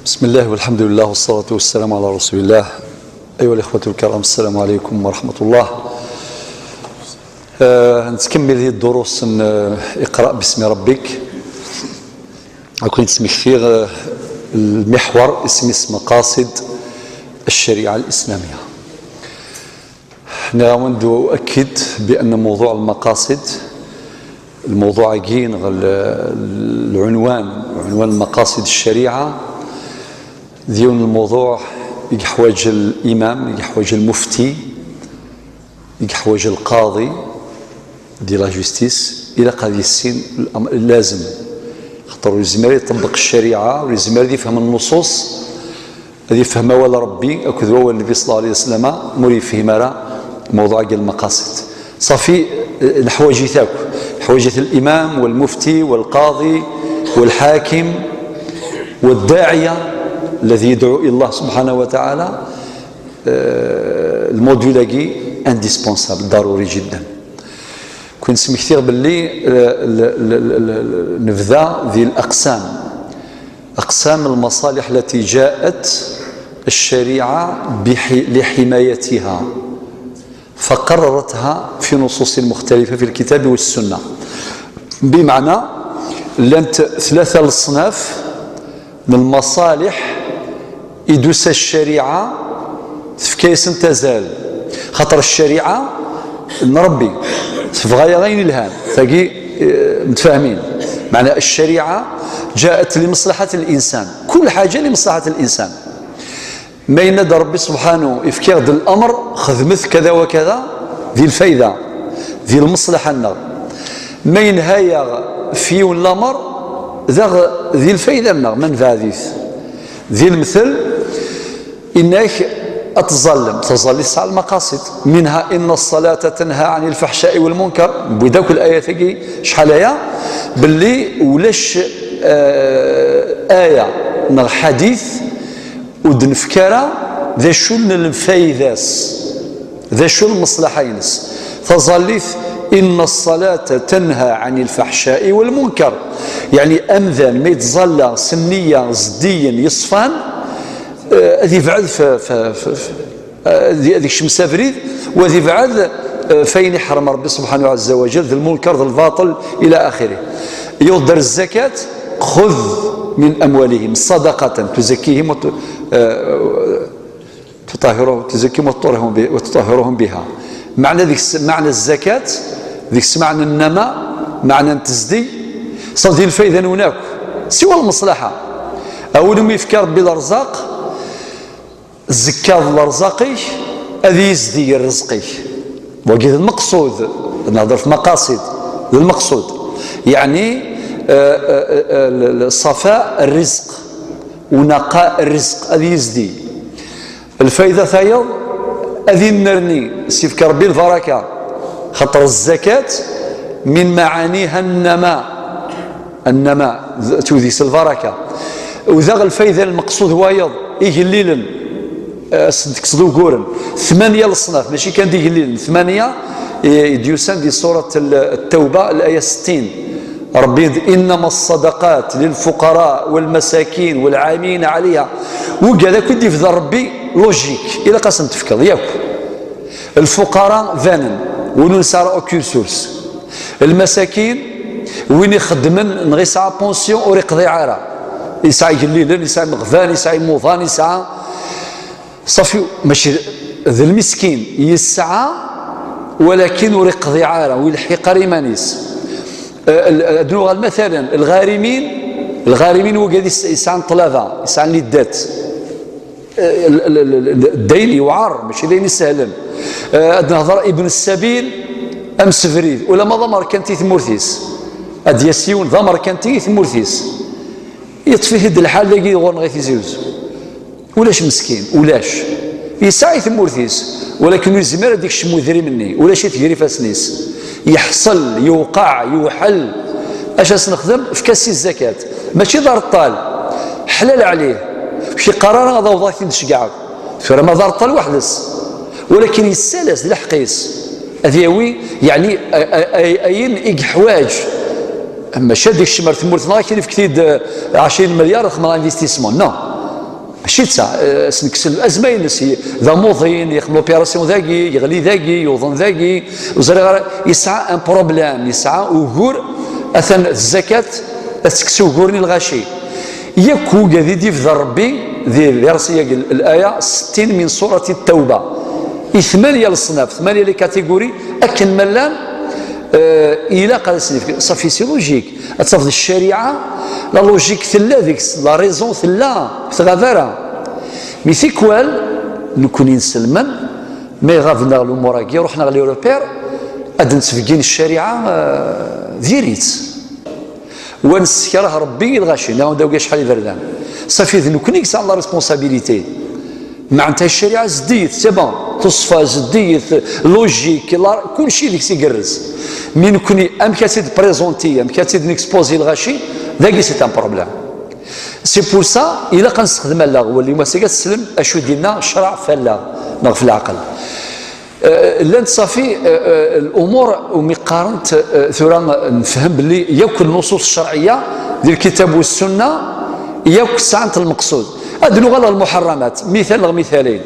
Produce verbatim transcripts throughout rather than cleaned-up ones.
بسم الله والحمد لله والصلاة والسلام على رسول الله. أيها الإخوة الكرام، السلام عليكم ورحمة الله. آه، نتكمل هذه الدروس، آه، اقرأ باسم ربك. أكون تسمي كثير، آه، المحور اسم اسم مقاصد الشريعة الإسلامية. نعاود أؤكد بأن موضوع المقاصد، الموضوع كاين غ-، ال-، العنوان، عنوان مقاصد الشريعة، ديون الموضوع يحوج الإمام، يحوج المفتي، يحوج القاضي دي لا جوستيس، إلا قاضي السين الأمر اللازم، خاطر يزمر يطبق الشريعة ويزمر يفهم النصوص، هذه فهم ولا ربي أكد ولا النبي صلى الله عليه وسلم، مور يفهم راه موضوع ديال المقاصد. صافي، الحوايج تاك، حوايج الإمام والمفتي والقاضي والحاكم والداعية الذي يدعو إلى الله سبحانه وتعالى. آه، الموديول هاكي indispensable، ضروري جدا. كنت سمكتيغ باللي، آه، ال-، ال-، ال-، ال-، نبدا ذي الأقسام، أقسام المصالح التي جاءت الشريعة بح-، لحمايتها، فقررتها في نصوص مختلفة في الكتاب والسنة. بمعنى، لانت ثلاثة الأصناف من المصالح يدوس الشريعة في كيس تزال. خاطر الشريعة نربي في غاية غين الهام، تاقي، آه، متفاهمين. معنى الشريعة جاءت لمصلحة الإنسان، كل حاجة لمصلحة الإنسان. ما ينادى ربي سبحانه يفكيغ د الأمر، خدمت كذا وكذا، ذي الفايدة، ذي المصلحة النغ. ما ينهايا في الأمر، ذا ذي الفايدة النغ، من بعديث. ذي المثل، إنك أتظلم، تظلي تسعى المقاصد. منها: "إن الصلاة تنهى عن الفحشاء والمنكر". بدا كل آية تجي شحال آية، باللي ولاش، آه، آية نغ حديث ودنفكارة ذا شو الفايدة، ذا شو المصلحة ينس. تظليت: "إن الصلاة تنهى عن الفحشاء والمنكر". يعني أمذان ما يتظلى سنية زديا يصفان، آه، هذه بعد ف-، ف-، ف-، ف-، آه، هذه، هذه الشمس أبريد، وهذه بعد، آه، فين يحرم ربي سبحانه عز وجل، ذي المنكر، ذي الباطل، إلى آخره. يوضر الزكاة: "خذ من أموالهم صدقة تزكيهم وت-، آه، تطهرهم، تزكيهم وتطهرهم ب-، وتطهرهم بها". معنى ذيك الس-، معنى الزكاة، ذيك الس-، معنى النماء، معنى التزدي، صافي الفايدة هناك، سوى المصلحة. أول ما يفكر بالأرزاق، زكاة الأرزاقي، أذي يزدي رزقي. وقيد المقصود، نهضر في مقاصد، المقصود. يعني، آه، آه، آه، الصفاء الرزق، ونقاء الرزق، أذي يزدي. الفايدة ثايض، أذي النرني، سيفك ربي البركة. خاطر الزكاة من معانيها النماء. النماء، ذ-، توديس البركة. وذا الفايدة المقصود وايض، إيجليلن، آه، صدق صدوقورن. ثمانية الأصناف، ماشي كان دي إيجليلن، ثمانية، إيه، ديوسان دي سورة ال-، التوبة، الآية ستين. ربي يد-، "إنما الصدقات للفقراء والمساكين والعاملين عليها". وقال لك ودي في ذا ربي لوجيك، إلا قسم تفكر، ياك. الفقراء ذانن، وننسى أوكيل سورس. المساكين، وين يخدمن نغي ساعة بونسيون وريق ضيعارة. يسعى يقليلن، يسعى مغفان، يسعى موضان، يسعى صافي، ماشي ذا المسكين يسعى، ولكن وريق ضيعارة، ويلحق ريمانيس. آه، ال-، ال-، أدنو غير مثلًا، الغارمين، الغارمين وقاعد يس-، يسعى طلبة، يسعى لي دات. آه، ال-، ال-، ال-، ال-، الدين يوعر، ماشي دين يسهلن. آه، أد نهضر ابن السبيل، أم سفريد، ولا ما ضمر كان تي ثمورتيس. أد يسيون ضمر كان تي ثمورتيس. يطفي هد الحال داكي غور نغي تيزي وزو. ولاش مسكين، ولاش. يسعى ثمورتيس، ولكن يزمر هذيك الشمو ذري مني، ولاش يتجري فاسنيس. يحصل، يوقع، يوحل. اش اسنخدم؟ في كاس الزكاة. ماشي دار الطال. حلال عليه. شي قرار هذا وضعك تشجعك. فما دار الطال وحدس. ولكن يسالس لحقيس. هذا يوي، يعني، أ-، أ-، أ-، أين إيك حواج. أما شاد الشمر ثمورتنا كاين في كتيد، آه، عشرين مليار خمرة انفستيسمون. نو. Mačči d ta, eh, as-nekkes azma-ines, i- d amuḍin, yexdem l'opération dagi, yeɣli dagi, yuḍen dagi, ur ẓriɣ ara, yesɛa un problème, yesɛa ugur, atan tzakat ad tekkes ugur-nni lɣaci. Yakk ugad i d-yebda Rebbi di verset-agi, l-, l'aya settin min surati Tawba. I tmanya leṣnaf, tmanya les catégories, akken ma llan, eh, ilaq ad as-nefk, safi, c'est logique. Ad tafeḍ ccariɛa, la logique tella deg-s, la raison tella, ur tɣab ara. Mi tikwal, nekkni nselmen, ma iɣaben-aɣ lumuṛ-agi, ruḥen-aɣ les repères, ad d-nettbeggin ccariɛa, eh, diri-tt. Wa nessekreh Rebbi i lɣaci, neɣ d awgi acḥal iberdan. Safi d nekkni i yesɛan la responsabilité. Meɛna ccariɛa zediyet, c'est bon, tuṣfa zediyet, logique, la, kulci deg-s igerrez. Mi nekkni, amek ad tt-id-présenter, amek ad tt-id-nexposer lɣaci, dagi c'est un problème. C'est pour ça, ilaq ad nessexdem allaɣ, wali ma seg ad teslem acu d-yenna ccṛeɛ f allaɣ, neɣ f leɛqel. Eh, llant safi, eh, eh, l'umur umi qqarent, eh, tura nefhem belli yakk nnuṣuṣ ccerɛiyya di lkitab u ssunna yakk sɛant lmeqsud. Ad nuɣal ɣer lmuḥerramat, mital neɣ mitalayn.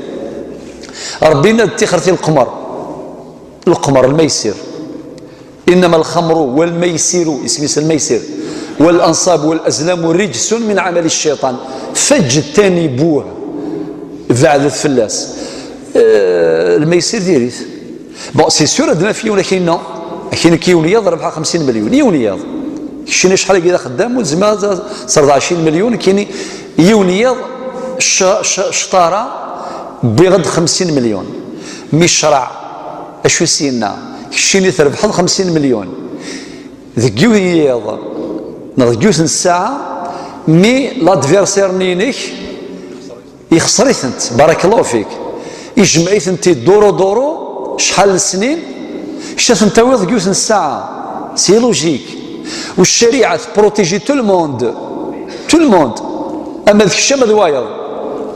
Rebbi yenna-d tixret i leqmer. Leqmer, lmaysir. إنما الخمر والميسر, isem-is lmaysir, والأنصاب والأزلام رجس من عمل الشيطان فاجتنبوه. Beɛdet fell-as. Eh, lmaysir diri-t. Bon, c'est sûr, ad naf yiwen akin-nna. Akin-nni yiwen yiḍ rebḥeɣ xemsin milyun. Yiwen yiḍ. Keččini acḥal-agi d axeddam, ur tezmireḍ ad terreḍ ɛecrin milyun, kini yiwen yiḍ c-, c-, cṭara, wwiɣ-d xemsin milyun. Mi ccṛeɛ, acu s-yenna? Keččini trebḥeḍ xemsin milyun. Deg yiwen yiḍ, neɣ deg yiwet n ssaɛa, mi l'adversaire-nni-inek yexṣer-itent, barakallahu fik. Ijmeɛ-itent-id duru duru, cḥal n snin, kečč ad ten-tawiḍ deg yiwet n ssaɛa. C'est logique. U ccariɛa tprotégit tout le monde. Tout le monde. Ama d kečč, ama d wayeḍ.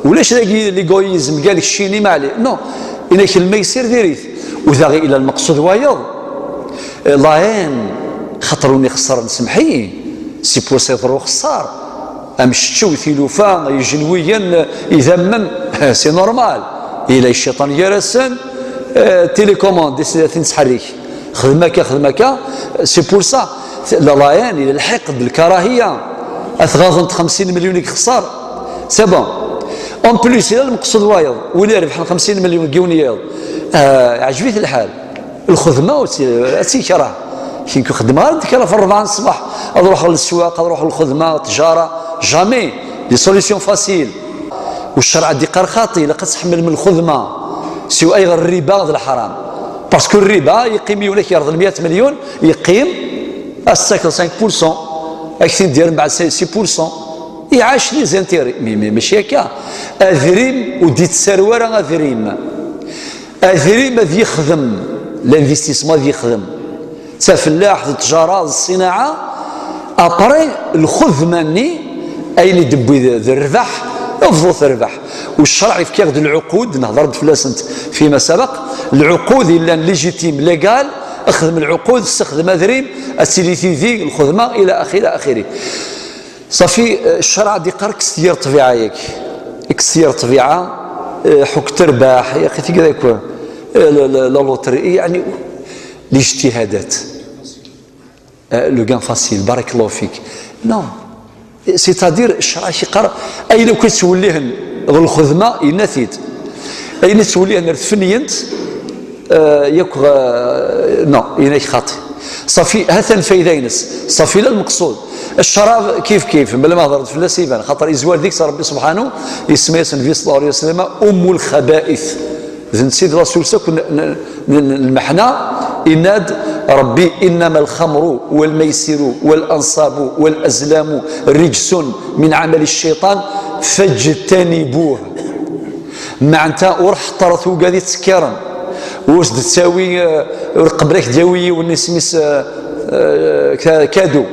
Ulac dagi l'égoïsme, gal keččini, ma ɛli. Non. Inek lmaysir diri-t. U daɣi ila lmeqsud wayeḍ. La haine, xaṭer win ixeṣren, semmeḥ-iyi, c'est pour ça iḍerru uxeṣṣar. Amceččew, tilufa, ijenwiyen, idammen, c'est normal. Ila cciṭan gar-asen, eh, télécommande, ad ten-tettḥerrik. Xdem akka, xdem akka, c'est pour ça. La, la haine, ila lḥiqd, lkarahiya. Ad tɣaḍent xemsin milyun i yexṣer. C'est bon. En plus, ila lmeqsud wayeḍ, win irebḥen xemsin milyun deg yiwen yiḍ, eh, iɛǧeb-it lḥal. Lxedma ur tt-, ad tt-yekreh. Kinku xeddmeɣ ara ddekra f ṛṛebɛa n ṣṣbeḥ, ad ruḥeɣ leswaq, ad ruḥeɣ lxedma, ttjara, jamais. Des solutions faciles. U ccṛeɛ ad d-iqqar xaṭi, ilaq ad tḥemmlem lxedma. Siwa ayɣer rriba d leḥram. Parce que rriba, yeqqim yiwen ad k-yerḍel meyya milyun, yeqqim, ad s-takeḍ cinq pour cent, ad k-t-in-d-yerr mbeɛd six pour cent. Iɛac les intérêts. Mais, mais mačči akka. Adrim ur d-yettaru ara adrim. Adrim ad yexdem, l'investissement ad yexdem. D tafellaḥt, d ttjara, d ṣṣinaɛa. Après, lxedma-nni, ayen i d-tewwi d, d rrbeḥ, bḍu-t rrbeḥ. U ccṛeɛ yefka-ɣ-d lɛuqud, nehḍer-d fell-asent fima sabaq, lɛuqud yellan légitime, légal, xdem lɛuqud, ssexdem adrim, ad tili tidi, lxedma, ila axiri, ila axiri. Safi, eh, ccṛeɛ ad d-iqqar kkes yir ṭṭbiɛa-yak. Kkes yir ṭṭbiɛa, eh, ḥukk terbaḥ, ya axi tigi d akk, eh, la, la, la loterie, yeɛni, lijtihadat. Eh, le gain facile, barakallahu fik. Non. C'est-à-dire, ccṛeɛ ak-iqqar, ayen akk yettwellihen ɣer lxedma, yenna-t-id. Ayen yettwellihen ar tfenyent, eh, yakk, eh, non, inek xaṭi. Safi, ha-t-an lfayda-ines. Safi, la lmeqsud. Ccṛab kif kif, bla ma hedṛet fell-as iban, xaṭer izwar deg-s Ṛebbi subḥanu, isemma-yas Nnbi ṣella Llahu ɛalayhi wa sallam, ummul xaba'ith. D netta i d la source akk n, n, n, n lmeḥna, yenna-d Ṛebbi, إنما الخمر والميسر والأنصاب والأزلام رجس من عمل الشيطان فاجتنبوه. Meɛna ur ḥeṭṭret ugad ittekkiren. Ur s-d-ttawi, eh, ur qebl ak-d-yawi yiwen isem-is, eh, eh, ka-, kadu.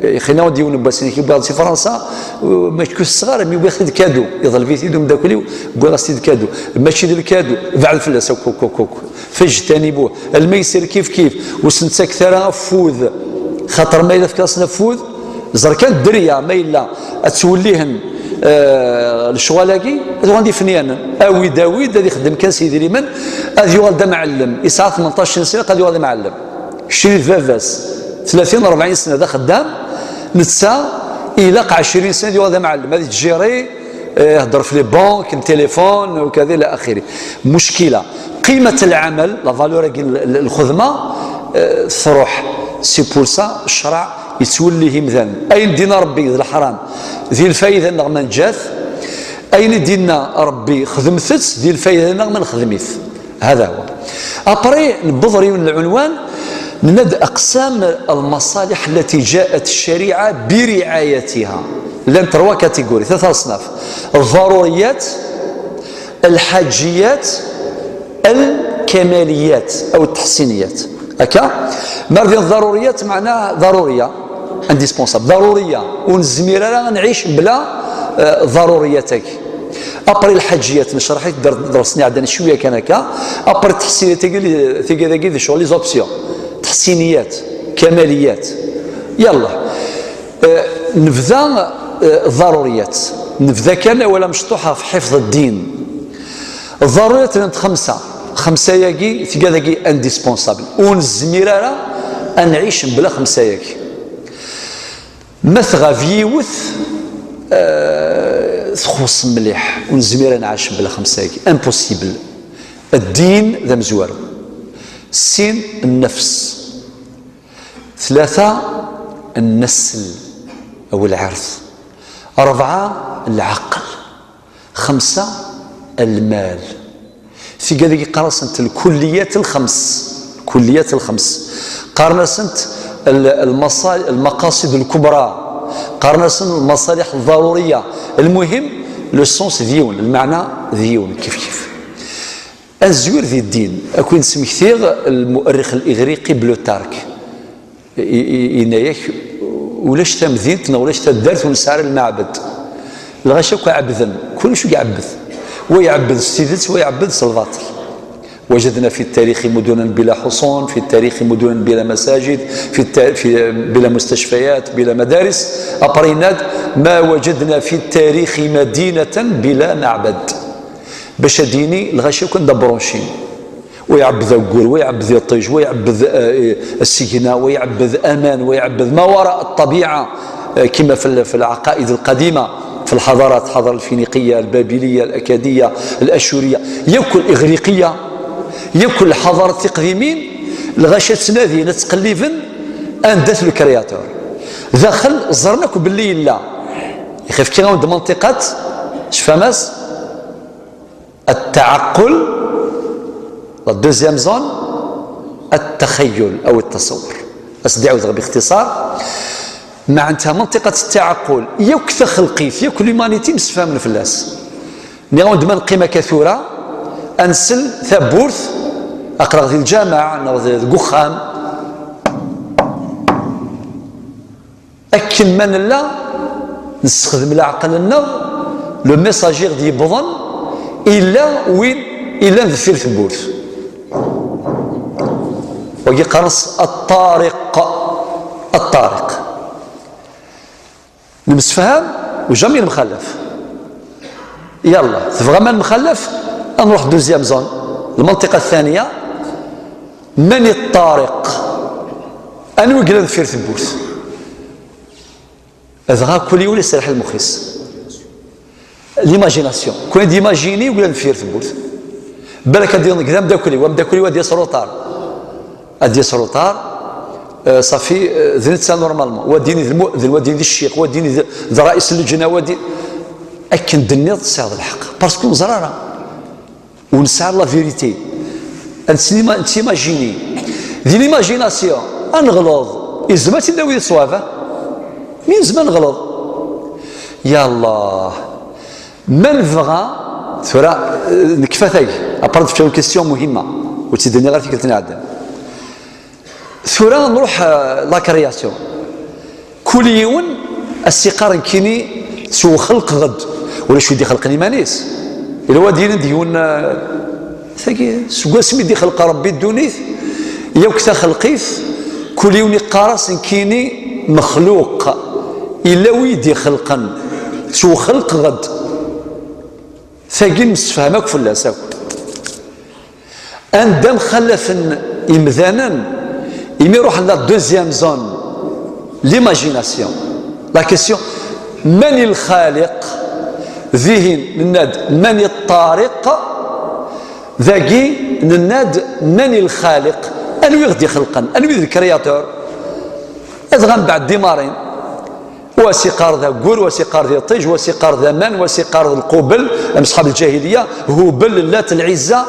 Xina-w-d yiwen n wass-nni, wwiɣ-d si Fransa, eh, ma kku tesseɣ ara, mi wwiɣ-t-id kadu. Iḍleb-it-id umeddakel-iw, wwiɣ-as-t-id kadu. Mačči d lkadu, beɛd fell-as, akk, akk, akk, akk. Fajtanibu, lmaysir kif kif, ur sen-ttaket ara afud. Xaṭer ma yella tefkiḍ-asen afud, ẓer kan dderya, ma yella ad ttwellihen Eh, lecɣal-agi ad uɣalen d ifenyanen. Awi-d, awi-d, ad ixeddem kan s yidrimen, ad yuɣal d amɛellem. Yesɛa tmenṭac n sna, ad yuɣal d amɛellem. Keččini d baba-s, tlatin, rebɛin sna d axeddam, netta ilaq ɛecrin sna ad yuɣal d amɛellem, ad yettjiri, eh, ihedder f les banques, n téléphone, ukada ila axiri. Muckila. Qimat lɛamal, la valeur-agi n l-, l-, lxedma, eh, truḥ. C'est pour ça, ccṛeɛ yettwellih imdanen. Ayen d-yenna Ṛebbi d leḥram, di lfayda-nneɣ ma neǧǧa-t. Ayen i d-yenna Ṛebbi xedmet-t, di lfayda-nneɣ ma nexdem-it. هذا هو. Après, newweḍ ɣer yiwen n lɛunwan, nenna-d أقسام المصالح التي جاءت الشريعة برعايتها. Llant trois catégories, tlata leṣnaf. الضروريات، الحاجيات، الكماليات أو التحسينيات. هكا؟ ما رضي الضروريات معناها ضرورية، indispensable، ضرورية، ونزمير راه نعيش بلا، آه، ضرورياتك. Après الحاجيات نشرح لك، در-، درسني عندنا شوية كان هكا. Après التحسينيات تيجي، تيجي، تيجي شغل les options. تحسينيات، كماليات. يلا. آه، نبدا، آه، الضروريات. نبدا كان ولا مشطوحة في حفظ الدين. الضروريات لانت خمسة. خمسة ياكي، تيجا داكي indispensable. ونزمير راه أن نعيش بلا خمسة ياكي. Ma tɣab yiwet, آه، تخص مليح، ونزمير نعيش بلا خمسة ياكي. Impossible. الدين ذا مزوار. سين النفس. ثلاثة النسل أو العرض. أربعة العقل. خمسة المال. تيقال لك قرصنت الكليات الخمس. الكليات الخمس. قرنسنت ال-، المصال-، المقاصد الكبرى. قرنسنت المصالح الضرورية. المهم، le sens ديون، المعنى ديون، كيف كيف. Ad nezwir di ddin, ad ken-smektiɣ lmu'errix l-iɣriqi Plutarque. I-, i-, yenna-yak, ulac tamdint neɣ ulac taddart ur nesɛi ara lmeɛbed. Lɣaci akk ɛebden, kullec i iɛebbed. Wa iɛebbed s tidet, wa iɛebbed s lbaṭel. وجدنا في التاريخ مدنا بلا حصون، في التاريخ مدنا بلا مساجد، في التا-، في، بلا مستشفيات، بلا مدارس. Après, ما وجدنا في التاريخ مدينة بلا معبد. Bac ad d-yini lɣaci akk anda bṛuncin. Wa iɛebbed aggur, wa iɛebbed iṭij, wa iɛebbed, eh, asigna, wa iɛebbed aman, wa iɛebbed ما وراء الطبيعة, eh, كما في ال-, في العقائد القديمة, في الحضارات, الحضارة الفينيقية, البابلية, الأكادية, الأشورية, yakk الإغريقية, yakk الحضارات tiqdimin, lɣaci ad ttnadin, ad ttqelliben anda-t le créateur. Daxel ẓran akk belli yella. Ixef kra d منطقة, tecfam-as? التعقل. La deuxième zone, التخيل أو التصور. أسدعوذ باختصار. معناتها منطقة التعقل, yakk taxelqit, yakk l'humanité msefhamen fell-as. Nniɣ-awen-d ma neqqim akka tura, ad nsel tawwurt, aql-aɣ di lǧameɛ, neɣ di, deg uxxam. Akken ma nella, nessexdem leɛqel-nneɣ, le message i ɣ-d-yewwḍen, illa win illan deffir tewwurt. Wagi qqaren-as الطارق. الطارق. Nemsefham, u jamais nemxallaf. Yalla, tebɣam ad nemxallaf, ad nruḥ deuxième zone, المنطقة الثانية. من الطارق؟ Anwa i yellan deffir tewwurt? Dɣa kul yiwen iserreḥ lmux-is. L'imagination. Kul d-imagini i yellan deffir tewwurt. Balak ad d-yenḍeg d ameddakel-iw, ameddakel-iw ad d-yas ruṭar. Ad d-yas ruṭar, eh, ṣafi, eh, d netta normalement. Wa d-yini d lmu'din, wa d-yini d ccix, wa d-yini d, d ṛṛais n lǧenna, wa d-, akken d-tenniḍ tesɛiḍ lḥeqq. Parce que ur neẓri ara. Ur nesɛi ara la vérité. Ad nettima-, nettimajini. Di l'imagination, ad neɣleḍ. Yezmer ad t-id-nawi d ṣṣwab, ah? Mi nezmer ad neɣleḍ. Ya Allah. Ma nebɣa, tura, eh, nekfa tagi. Après, d une question muhimma. Ur tt-id-nniɣ ara tikkelt n iɛeddan. Tura nruḥ, eh, la création. Kul yiwen a s-iqqar nekkini ttwxelqeɣ-d. Ulac wi d-ixelqen iman-is. Ila wa d-yini d yiwen, eh, tagi, seg wasmi d-ixelq Ṛebbi ddunit, yakk taxelqit, kul yiwen iqqar-as nekkini mexluq. Ila wi d-ixelqen. Ttwxelqeɣ-d. Tagi nemsefham akk fell-as akk. Anda mxalafen imdanen, imi ruḥen la deuxième zone, l'imagination. La question, mani lxaliq? Dihin nenna-d mani ṭṭariq? Dagi nenna-d mani lxaliq? Anwi i ɣ-d-ixelqen? Anwi d le créateur? Adɣa mbeɛd dimarin. Wa s-iqqar d aggur, wa s-iqqar d iṭij, wa s-iqqar d aman, wa s-iqqar d lqubel, am ṣṣḥab lǧahiliya, Hubel, Llat, Lɛizza,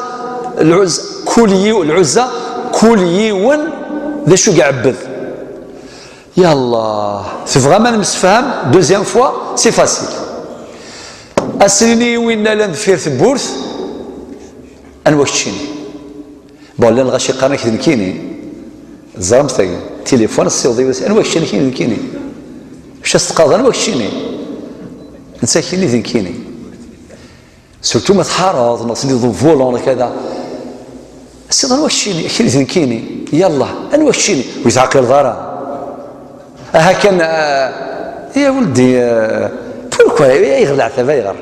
Lɛuz-, kul yiw-, Lɛuzza, kul yiwen d acu i iɛebbed. Yallah, tebɣam ad nemsefham? Deuxième fois, c'est facile. Ass-nni i winna llan deffir tewwurt, anwa keččini? Bon, llan lɣaci qqaren-ak d nekkini. Teẓramt tagi, tilifun, ssiweḍ-iyi, anwa keččini, kini d nekkini. Kečč as-teqqareḍ anwa keččini. Netta kini d nekkini. Surtout ma tḥareḍ, neɣ tiliḍ volant, neɣ kada. Ssiweḍ anwa keččini, kini d nekkini. Yallah, anwa keččini? Ur teɛqileḍ ara. Aha kan, ah, ya weldi, ah, pourquoi, ayɣer leɛtab, ayɣer?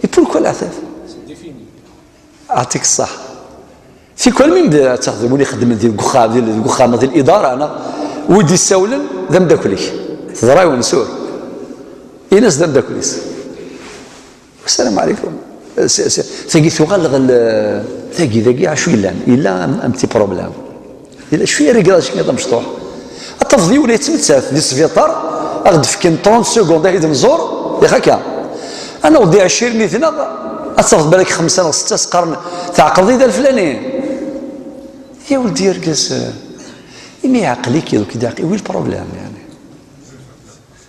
Et pourquoi leɛtab? Ɛṭik ṣṣeḥ. Tikwal mi d-, ad taxdem win ixeddmen di, deg uxxam, di, deg uxxam, di lidara, neɣ wi d-issawlen d ameddakel-ik. Teḍra-yawen sur. Ini-as d ameddakel-is. Assalamu ɛlikum. S-, s-, tagi tuɣal ɣel, tagi, dagi, acu yellan? Yella un, un petit problème. Yella cwiya réglage-nni amecṭuḥ. Ad tafeḍ yiwen yettmettat di sbiṭar, ad ɣ-d-fken trente secondes ad t-id-nẓur, yak akka. Ad naweḍ di ɛecrin yid-neɣ, ad tafeḍ balak xemsa neɣ setta s-qqaren, "Tɛeqleḍ-iyi-d a leflani?" Ya weldi argaz, imi iɛqel-ik, yak i d-iɛqel, wi le problème, yani?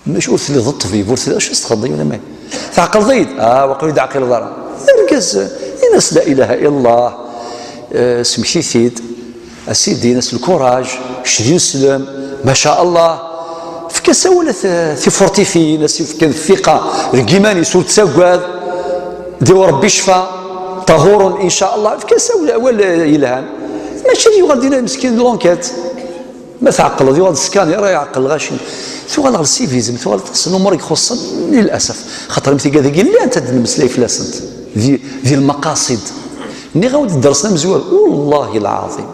Mačči ur telliḍ d ṭṭbib, ur telliḍ, acu s-txedmeḍ, wala ma tɛeqleḍ-iyi-d? Ah, waqil ur d-ɛqileḍ ara. Argaz, in-as la ilaha illallah, eh, semmek-it-id, a sidi, in-as lkuraj, kečč d ineslem, maca Allah, efk-as awal a t-, tifortifiyin, a s-yefken thiqa deg iman-is, ur ttagad, d Ṛebbi ccfa, ṭahurun, inca Allah, efk-as awal, awal yelhan. Mačči ad yuɣal dinna meskin d l'enquête. Ma tɛeqleḍ, yuɣal scanner, iɛqel lɣaci. Tuɣal ɣer le civisme, tuɣal aṭas n umur i ixuṣṣen, lil'asaf. Xaṭer am tigad-agi llant, ad d-nemmeslay fell-asent. Di, di lmaqasid. Nniɣ-awen-d ddersen amezwaru. Wallahi lɛaḍim.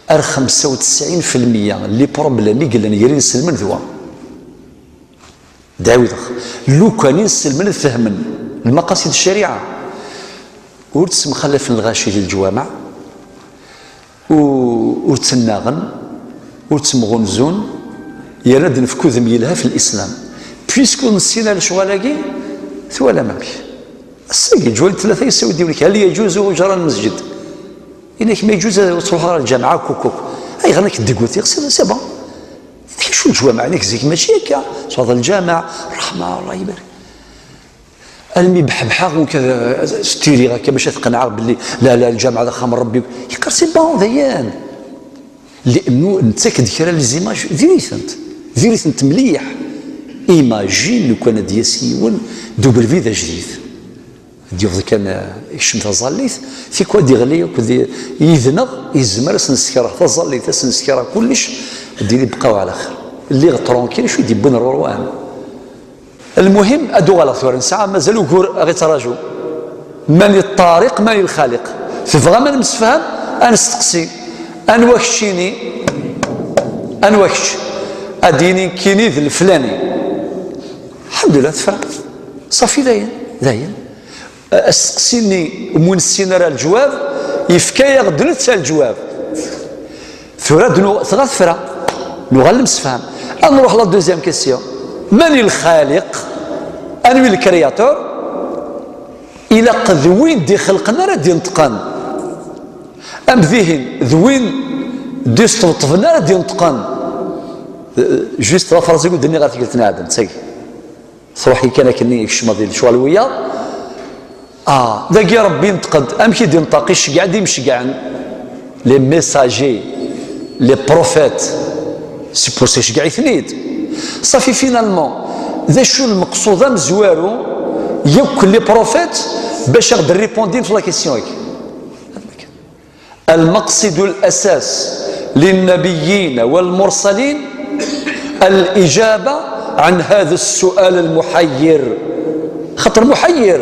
Ar xemsa u tesɛin fi lmeyya n les problèmes i yellan gar inselmen d wa. D-ɛiwdeɣ. Lukan inselmen ad fehmen lmaqasid n ccariɛa, ur ttemxalafen lɣaci di leǧwameɛ, u-, ur ttnaɣen, ur ttemɣunzun, yerna ad d-nefk udem yelha f lislam. Puisque ur nessin ara lecɣal-agi, twalam amek. Ass-agi, leǧwayel n tlata yessawi-d yiwen-ik, "Hal yaǧuzu ujran lmesǧid?" Ini-ak, "Ma yeǧuz ad truḥeḍ ɣer lǧameɛ, kuk, kuk." Ayɣer nekk deg-wet? C'est, c'est bon. Acu leǧwameɛ-nni zik mačči akka. Tṛuḥeḍ lǧameɛ, ṛṛeḥma, Allah ibarek. Almi beḥbeḥeɣ, ur k-, stiriɣ akka bac ad t-qenɛeɣ belli la, la, lǧameɛ d axxam n Ṛebbi. Yeqqar, "C'est bon, dayen." Li'annu nettak-d kra n les images, diri-tent. Diri-tent mliḥ. Imagine lukan ad d-yas yiwen d ubelbid ajdid. Ad d-yufeḍ kan, eh, ikcem taẓallit, tikwal ad d-iɣli akk d-, yid-neɣ, yezmer ad s-nessekreɣ taẓallit, ad s-nessekreɣ kullec, ad d-yili bqaw ɛla xir. Lliɣ tranquille, acu i d-yewwin Ṛurwan? Lmuhim, ad uɣaleɣ tura, nesɛa mazal ugur ad ɣ-ittraǧu. Mani ṭṭariq, mani lxaliq? Tebɣam ad nemsefham? Ad nesteqsi. Anwa keččini? Anwa kečč? Ad d-yini nekkini d leflani. Alḥemdulillah, tefra. Ṣafi, dayen, dayen. Asteqsi-nni umi ur nessin ara leǧwab, yefka-yaɣ-d netta leǧwab. Tura ad nu-, dɣa tefra. Nuɣal nemsefham. Ad nruḥ la deuxième question. Mani lxaliq? Anwi le créateur? Ilaq d win d-ixelqen ara d-ineṭqen. Am dihin, d win d-isṭebṭben ara d-ineṭqen. Euh, juste la phrase i d-nniɣ ɣer tikkelt n Ɛadem, d tagi. Truḥ kan akken-nni, ikcem di lecɣal wiyaḍ. Ah, dagi Ṛebbi yenṭeq-d. Amek i d-yenṭeq? Iceggeɛ-d imceggɛen, les messagers, les prophètes. C'est pour ça iceggeɛ-iten-id. Ṣafi, finalement, d acu lmeqṣud amezwaru yakk les prophètes bac ad ɣ-d-répondin f la question-agi? المقصد الأساس للنبيين والمرسلين الإجابة عن هذا السؤال المحير. خطر محير.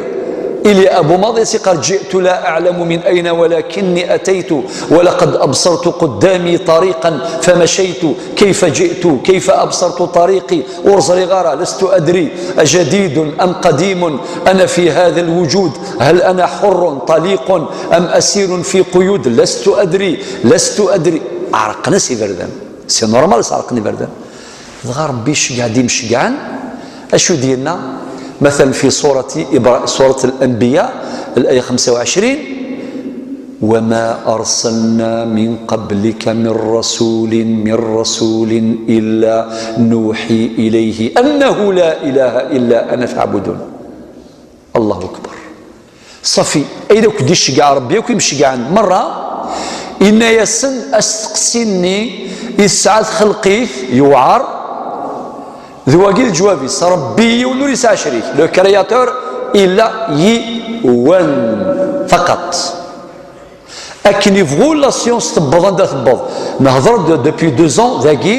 إلي أبو ماضي سيقر: جئت لا أعلم من أين ولكني أتيت، ولقد أبصرت قدامي طريقا فمشيت. كيف جئت؟ كيف أبصرت طريقي؟ أرزري غارة، لست أدري أجديد أم قديم أنا في هذا الوجود؟ هل أنا حر طليق أم أسير في قيود؟ لست أدري، لست أدري. عرقنا سي بردان. سي نورمال، عرقني بردان. Dɣa Ṛebbi iceggeɛ-d imceggɛen. Acu d-yenna? Matalan, fi surati Ibra-, surat Al-Anbiya, al-aya xemsa u ɛecrin: وما أرسلنا من قبلك من رسول، من رسول إلا نوحي إليه أنه لا إله إلا أنا فاعبدون. Allahu akbar. Ṣafi, ayen akk d-iceggeɛ Ṛebbi, akk imceggɛen merra, inna-yasen asteqsi-nni i tesɛa txelqit yewɛer, d wagi d leǧwab-is: Ṛebbi yiwen ur yesɛi acrik, le créateur illa yiwen faqat. Akken yebɣu la science tewweḍ anda tewweḍ. Nehḍer-d depuis deux ans dagi,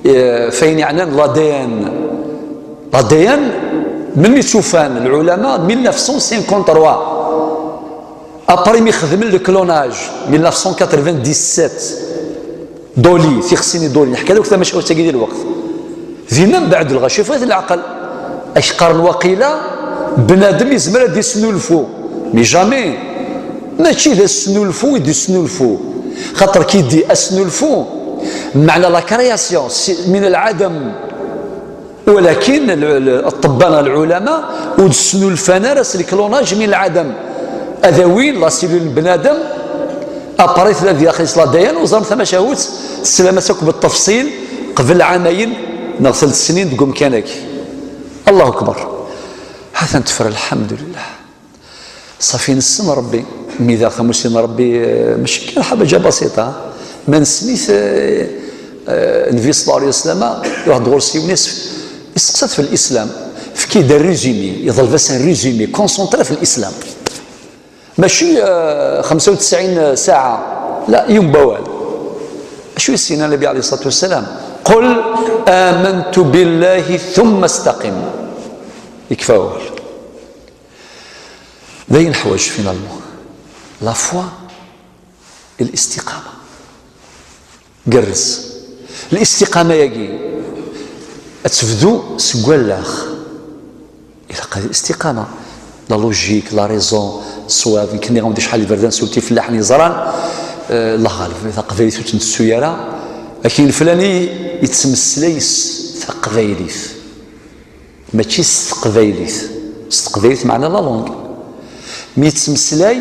eh, f ayen yeɛnan l'A D N. L'A D N, melmi tt-ufan lɛulama? Mille neuf cent cinquante-trois. Après mi xedmen le clonage, mille neuf cent quatre-vingt-dix-sept. Dolly, tixsi-nni Dolly, neḥka-d akk tamacahut-agi di lweqt. Dinna mbeɛd lɣaci ffɣet leɛqel. Ak qqaren waqila bnadem yezmer ad d-isnulfu, mais jamais. Mačči d asnulfu i d-isnulfu. Xaṭer ki di asnulfu, meɛna la création, si, min lɛadam. Walakin l-, l-, ṭṭebba neɣ lɛulama ur d-snulfan ara s lklonaj min lɛadam. Ad awin la cellule n bnadem, appareil tella di daxel-is l'A D N, uẓam tamacahut, teslam-as akk beṭṭefṣil, qbel ɛamayen neɣ telt snin deg umkan-agi. Allahu akbar. Ha-t-an tefra, lḥemdulillah. Ṣafi nessen Ṛebbi. Mi daɣ tamussni n Ṛebbi, eh, mačči kan ḥabaǧa basiṭa. Ma nessen-it, eh, eh, Nnbi ṣella Llahu ɛalayhi wa sallam, iruḥ-d ɣur-s yiwen, is-, isteqsa-t fi lislam. Efk-iyi-d résumé, iḍleb-as un résumé concentré fi lislam. Mačči, eh, xemsa u tesɛin saaɛa, la, yiwen n wawal. Acu i s-yenna Nnbi ɛalayhi ṣṣalatu wa ssalam? قل آمنت بالله ثم استقم. Yekfa wawal. D ayen neḥwaǧ, finalement. La foi et l'istiqama. Gerrez. Listiqama-agi, ad tebdu seg wallaɣ. Ilaq ad istiqama. La logique, la raison, ṣṣwab. Nekk nniɣ-awen-d acḥal iberdan s tifellaḥin yeẓran, eh, Allah ɣaleb, taqbaylit ur tt-nettu ara. Akin flani yettmeslay s taqbaylit. Mačči s teqbaylit. S teqbaylit meɛna la langue. Mi yettmeslay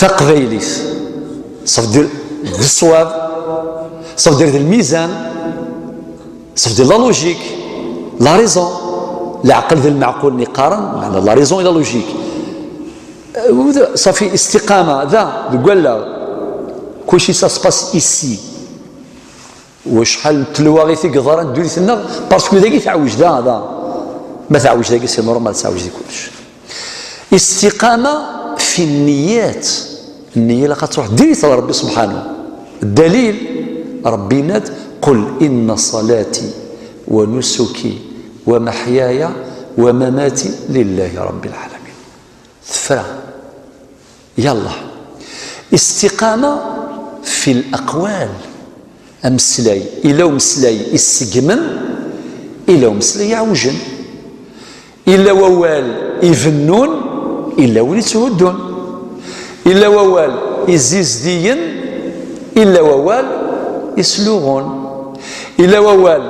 taqbaylit, ça veut dire d ṣṣwab, ça veut dire d lmizan, ça veut dire la logique, la raison. Leɛqel d lmeɛqul-nni qqaren, meɛna la raison et la logique. Euh, صافي, istiqama, da, deg wallaɣ. Kullec, ça se passe ici. Wacḥal n telwaɣit i yeḍran ddunit-nneɣ, parce que dagi teɛwej da, da. Ma teɛwej dagi, c'est normal, teɛwej di kullec. Istiqama fi nniyat. Nniya ilaq ad truḥ direct ɣer Ṛebbi subḥanahu. Ddalil, Ṛebbi yenna-d: قل إن صلاتي ونسكي ومحياي ومماتي لله رب العالمين. Tefra. Yallah. Istiqama fi l-aqwal. Ameslay. Illa umeslay iseggmen, illa umeslay iɛewjen. Illa wawal ibennun, illa win itthuddun. Illa wawal izizdiyen, illa wawal isluɣun. Illa wawal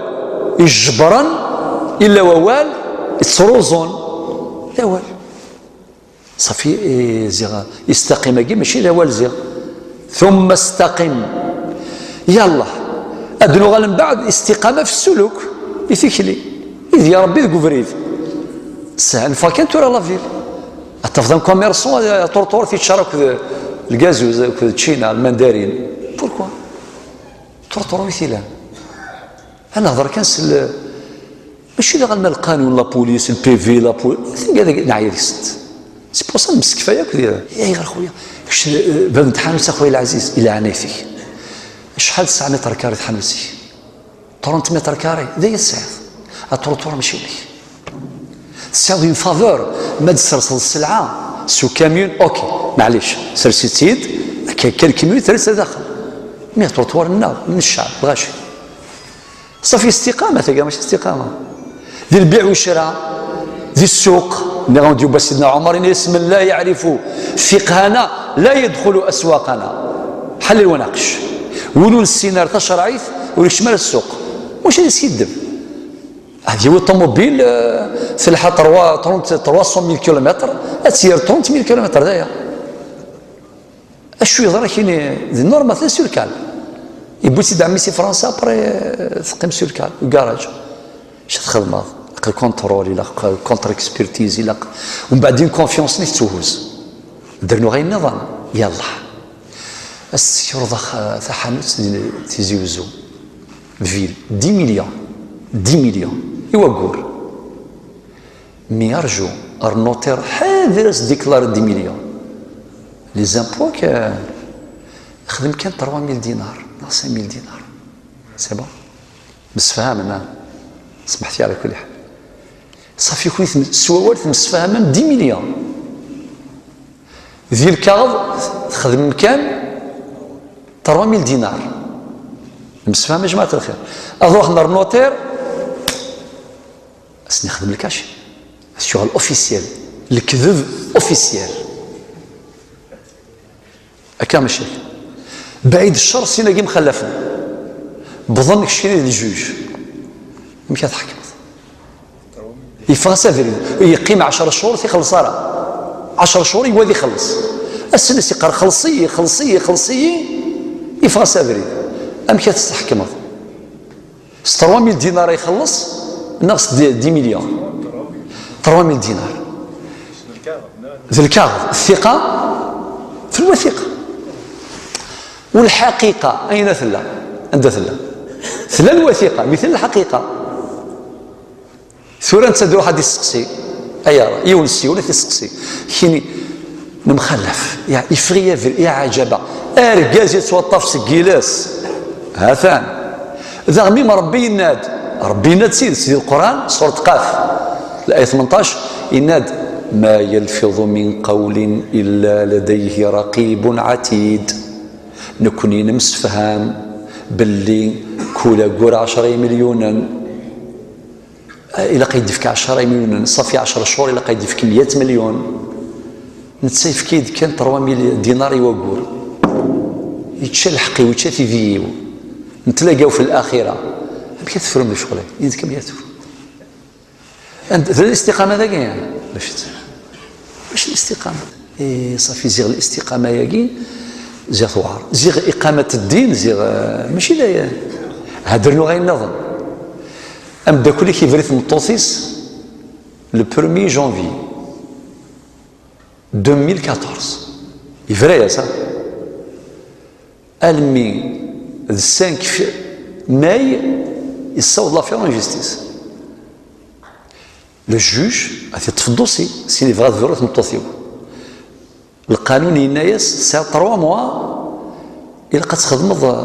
ijebren, illa wawal ittruẓun. D awal. Ṣafi, eh, ziɣ, istaqim-agi mačči d awal ziɣ. ثم استقم. Yallah. Ad nuɣal mbeɛd istiqama fi ssuluk, i tikli. Id ya Ṛebbi deg ubrid. Sehel, neffeɣ kan tura la ville. Ad tafeḍ un commerçant, eh, aṭurṭur tiččar akked lgazuz, akked ččina, lmandarin. Pourquoi? Ṭurṭur wi t-ilan? Ad nehḍer kan s l-, mačči d aɣalma lqanun, la police, le P V, la police, tinga dagi neɛya deg-sent. C'est pour ça nemsekfay akk di, ayɣer xuya? Kečč, eh, bab n tḥanut a xuya lɛaziz, i leɛnayt-ik. Acḥal tesɛa mètres carrés tḥanut-ik? Trente mètres carrés, d aya tesɛiḍ. Aṭruṭur mačči inek. Tesɛiḍ une faveur, ma d-tesserseḍ sselɛa s ukamyun, ok, maɛlic, sers-itt-id, akka kan kamyun, terra-tt ar daxel. Mi aṭruṭur nneɣ, n ccɛeb, lɣaci. Ṣafi istiqama, tagi mačči istiqama. Di lbiɛ u ccra, di ssuq, nniɣ-awen-d yewwa Sidna Ɛumar, yenna-yas: "من لا يعرف فقهنا لا يدخل أسواقنا." Ḥallel wa naqec. Win ur nessin ara tacerɛit, ur yekcim ara ssuq. Wacu ad iskiddeb? Ad yawi ṭumubil, eh, telḥa trois, trente, trois cent mille kilomètres, ad tt-yerr trente mille kilomètres, d aya. Acu yeḍra kini di normal, sur le cal. Yewwi-tt-id ɛemmi si Fransa, après, eh, teqqim sur le cal, deg ugaraj. Acu txedmeḍ? Ilaq lkontrol, ilaq contre-expertise, ilaq. Umbeɛd une confiance-nni tettuhuz. Dernuɣ ayen nniḍen, yallah. Ad s-tsekreḍ ax-, taḥanut di Tizi Uzzu. Ville, dix millions. Dix millions. I waggur. Mi arju, ar notaire, ḥader ad s-déclarer dix millions. Les impôts, que, xdem kan trois mille dinars, neɣ cinq mille dinars. C'est bon? Msefhamen, ah. Smeḥti ala kulli ḥal. Safi, kuni tem-, s wawal temsefhamem dix millions. Di lkaɣeḍ, txedmem kan trois mille dinars. Nemsefham, a jmaɛt lxir. Ad ruḥen ar notaire, ad sen-ixdem lkaci. Ad yuɣal officiel. Lekdeb officiel. Akka mačči. Baɛid ccer, sin-agi mxallafen. Bḍan keččini d ljuj. Amek ad tḥekmeḍ? Yeffeɣ-as abrid. Yeqqim ɛecra cchur, ur t-ixelleṣ ara. Ɛecra cchur, yewwa ad ixelleṣ. Ass-nni as-yeqqar: "Xelleṣ-iyi, xelleṣ-iyi, xelleṣ-iyi." Yeffeɣ-as abrid. Amek ad t-tḥekmeḍ? S trois mille dinars ay ixelleṣ, neɣ s dix millions? Trois mille dinars. D lkaɣeḍ. Thiqa, fi lwathiqa. Walḥaqiqa, ayna tella? Anda tella? Tella lwathiqa, mi tella lḥaqiqa. Tura netta ad iruḥ ad isteqsi. Ayɣer? Yiwen s yiwen ad t-isteqsi. Kini, nemxallaf. Ya, yeffeɣ-iyi abrid, ya ɛajaba. Argaz yettwaṭṭaf seg yiles. Ha-t-an. Daɣ mi Ṛebbi yenna-d, Ṛebbi yenna-d d tidet di Lqur'an, surat Qaf, laya tmenṭac, yenna-d: "ما يلفظ من قول إلا لديه رقيب عتيد." Nekni nemsefham belli kul aggur ɛecra imelyunen. Ilaq ad yi-d-yefk ɛecra imelyunen, ṣafi ɛecra cchur, ilaq ad yi-d-yefk meyya melyun. Netta yefka-yi-d kan trois mille dinars i waggur. Yečča lḥeqq-iw, yečča tidi-iw. Netlaqaw fi laxira. Amek ad tefrum lecɣal-agi? Yid-k amek ad tefrum? Anda, d listiqama dagi? Mačči d-, mačči listiqama. Eh, ṣafi, ziɣ listiqama-agi, ziɣ tewɛer. Ziɣ iqamat ddin, ziɣ, eh, mačči d aya. Ad rnuɣ ayen nniḍen. Ameddakel-ik yebra i tmeṭṭut-is le premier janvier deux mille quatorze. Yebra-yas, ha? Almi d cinq mai, yessaweḍ l'affaire en justice. Le juge ad t-yeṭṭef ddusi, sin yebɣa ad berru i tmeṭṭut-iw. Lqanun yenna-yas: "Tesɛiḍ trois mois, ilaq ad txedmeḍ, euh,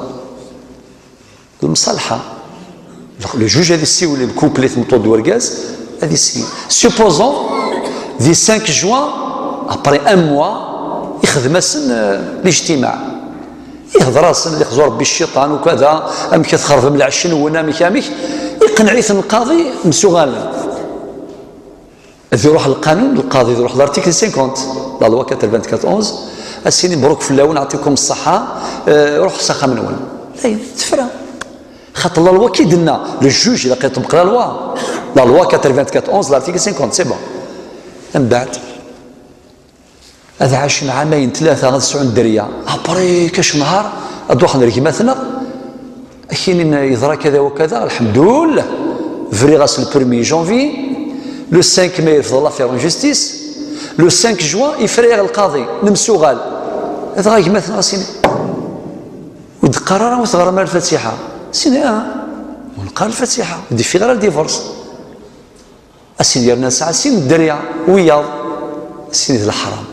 lemṣalḥa." Le juge ad issiwel i couple, i tmeṭṭut d urgaz, ad issiwel. Supposons, di cinq juin, après un mois, ixdem-asen, euh, lijtimaɛ. Ihder-asen, ad ixzu Ṛebbi cciṭan ukada, amek ad txerbem lɛecc-nwen, amek, amek. Iqneɛ-iten lqaḍi, msuɣalen. Ad iruḥ lqanun, lqaḍi ad iruḥ l'article cinquante, la loi quatre-vingt-quatre onze, ad s-yini: "Mebruk fell-awen, ɛṭikum ṣṣeḥḥa, eh, ruḥ s axxam-nwen." Dayen, tefra. Xaṭer la loi ki d-tenna, le juge ilaq iṭebbeq la loi. La loi quatre-vingt-quatre onze, l'article cinquante, c'est bon. Mbeɛd, ad ɛacen ɛamayen tlata, ad sɛun dderya. Après, kac nhar, ad d-ruḥen ar gma-tneɣ, ad k-inin yeḍra kada wa kada, lḥemdullah, briɣ-as le premier janvier, le cinq mai, refdeɣ l'affaire en justice, le cinq juin, yefra-yaɣ lqaḍi, nemsuɣal. Dɣa gma-tneɣ ad s-inin: "Ur d-qqar ara, ur teɣram ara lfatiḥa." Sin, ah, ur neqqar lfatiḥa, ur d-yeffiɣ ara le divorce. Asin yerna nesɛa sin n dderya, wiyaḍ, asin d leḥram.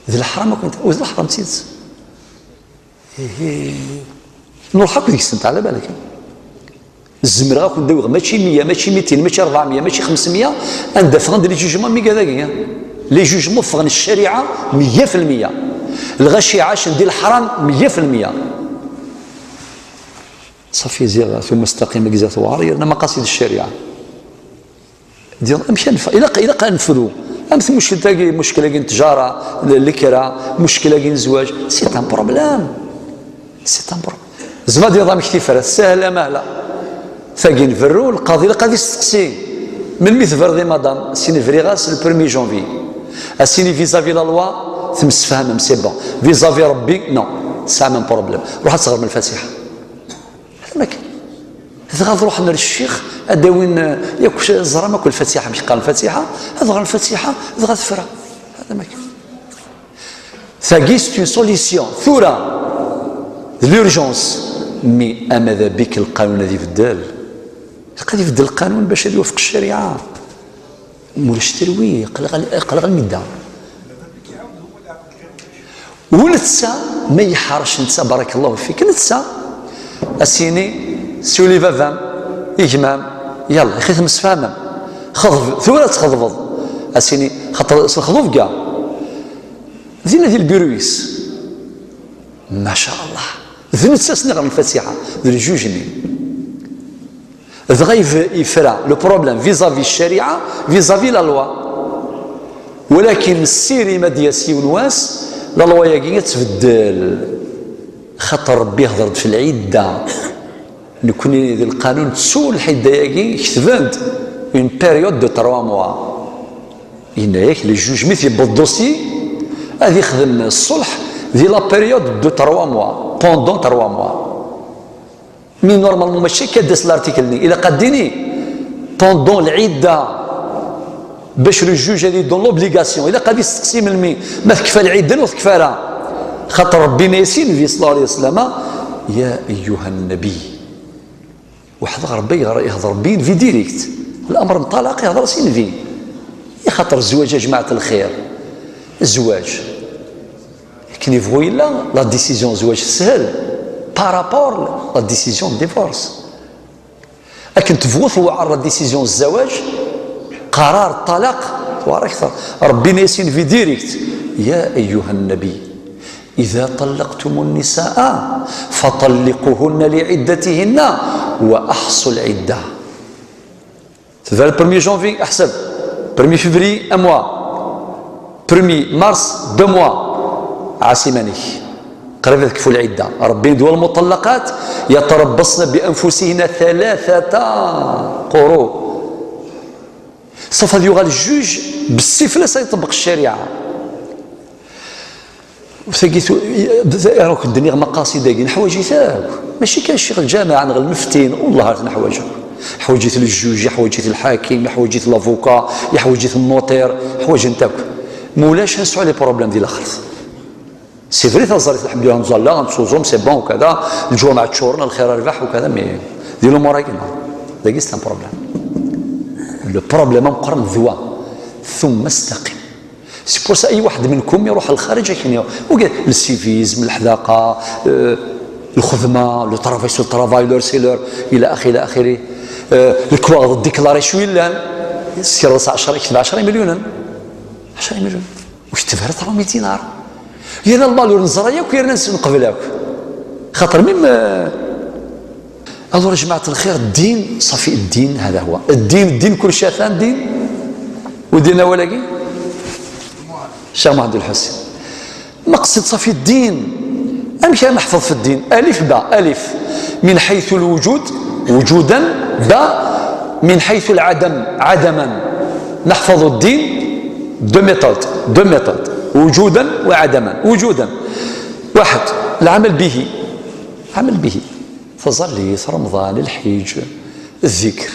D leḥram akk, u d leḥram d tidet. Ihi, nruḥ akk deg-sent, ɛla balak. Zemreɣ ad ken-d-awiɣ mačči meyya, mačči mitin, mačči ṛebɛemya, mačči xemsemya, anda ffɣen-d les jugements meyya dagi. Les jugements ffɣen ccariɛa meyya fi lmeyya. Lɣaci ɛacen di leḥram meyya fi lmeyya. Ṣafi ziɣ tumma staqim agzat weɛr yerna maqasid ccariɛa. Diɣ amek ad nef-, ilaq, ilaq ad nefru. Am tmuckelt-agi, muckla-agi n tjara, l-, lekra, muckla-agi n zzwaǧ. C'est un problème. C'est un problème. Zma diɣ amek tifrat, sahla mahla. Tagi nberru, lqaḍi ilaq ad isteqsi. Melmi tberrḍ i madame? Sini briɣ-as le premier janvier. Asini vis-à-vis la loi, temsefhamem, c'est bon. Vis-à-vis Rebbi, non. Tesɛam un problème. Ruḥ ad teɣrem lfatiḥa. Hada ma kan. Dɣa ad ruḥen ar ccix, ad d-awin, eh, yakk ẓram akk lfatiḥa, amek qqaren lfatiḥa, ad ɣren lfatiḥa, dɣa tefra. Hada ma kan. Tagi, c'est une solution. Tura, d l'urgence. Mi ama d abik lqanun ad ibeddel. Ilaq ad ibeddel lqanun bac ad iwafeq ccariɛa. Mulac talwi, aql-aɣ, aql-aɣ lmidda. U netta, ma yeḥrec netta, barakallahu fik, netta, asini, siwel i baba-m, i gma-m, yalla, ixi temsefhamem. Xeḍb, tura ad txeḍbeḍ. Asini, xaṭer s lexḍub ga. Dinna di lbiru-is. Maca Allah. D netta s-nniɣer lfatiḥa, d lǧuj-nni. Dɣa yef-, yefra le problème vis-à-vis ccariɛa, vis-à-vis la loi. Walakin ssiri ma d-yas yiwen wass, la loi-agi ad tbeddel. Xaṭer Rebbi yehder-d fi lɛidda. Nekni di lqanun nettu lḥidda-agi, ketben-d une période de trois mois. Yenna-yak le juge mi t-yewweḍ dossier, ad ixdem ṣṣulḥ di la période de trois mois, pendant trois mois. Mi normalement mačči akka d-as l'article-nni, ilaq ad d-ini pendant lɛidda, bac le juge ad idon l'obligation, ilaq ad isteqsi melmi, ma tekfa lɛidda neɣ ur tekfa ara. Xaṭer Rebbi yenna-yas i Nnbi صلى الله عليه وسلم: يا أيها النبي. Weḥd-, Rebbi yeɣra-, ihder Nnbi, Nnbi direct. L'amr n ṭṭalaq ihder-as i Nnbi. I xaṭer zzwaǧ, a jmaɛt lxir, zzwaǧ. Akken yebɣu yella, la décision zzwaǧ teshel par rapport la décision de divorce. Akken tebɣu tewɛer la décision zzwaǧ, qarar ṭṭalaq, tewɛer akter. Rebbi yenna-yas i Nnbi direct: يا أيها النبي إذا طلقتم النساء فطلقوهن لعدتهن وأحصوا العدة. Tebda le premier janvier, aḥseb. Premier février, un mois. Premier mars, deux mois. Ɛass iman-ik. Qrib ad kfu lɛidda. Rebbi d والمطلقات يتربصن بأنفسهن ثلاثة قروء. Sauf ad yuɣal juj, bessif la sa iṭebbeq ccariɛa. Tagi tu-, ara k-d-nniɣ maqasid-agi, neḥwaǧ-it akk. Mačči kan ccix lǧameɛ neɣ lmefti, wallah ar t-neḥwaǧ akk. Yeḥwaǧ-it ljuj, yeḥwaǧ-it lḥakim, yeḥwaǧ-it l'avocat, yeḥwaǧ-it nnuṭir, ḥwaǧen-t akk. Ma ulac, ad nesɛu les problèmes di laxert. C'est vrai, taẓallit, lḥemdulillah, nẓalla, nettuẓum, c'est bon, ukada, lǧumaɛ ččuren, lxir rbaḥ, ukada, mais di lumuṛ-agi, non. Dagi, c'est un problème. Le problème ameqqran d wa. ثم استقم. C'est pour ça, أي واحد منكم يروح للخارج، akken يروح. Wagi, le civisme, leḥdaqa, euh, lxedma, le travail sur le travail, l'heure c'est l'heure, إلى آخره، إلى آخره. Euh, lekwaɣeḍ déclaré cwi llan, s kra ɛecṛa, yekteb ɛecṛa imelyunen. عشرة مليون. وش تبهر trois mille دينار؟ يا الله، لو نزرع ياك، يا ناس نقبل ياك. خاطر même، آه، Alors, جماعة الخير، الدين، صافي، الدين هذا هو. الدين، الدين، كل شيء ثاني دين. وديننا ولاقي؟ الشيخ محمد الحسين. مقصد صافي الدين. أمشي نحفظ في الدين. ألف باء، ألف. من حيث الوجود، وجودا، باء. من حيث العدم، عدما. نحفظ الدين، deux méthodes، deux méthodes. وجودا وعدما. وجودا. واحد، العمل به. عمل به. Taẓallit, Remḍan, lḥiǧ, zzikr.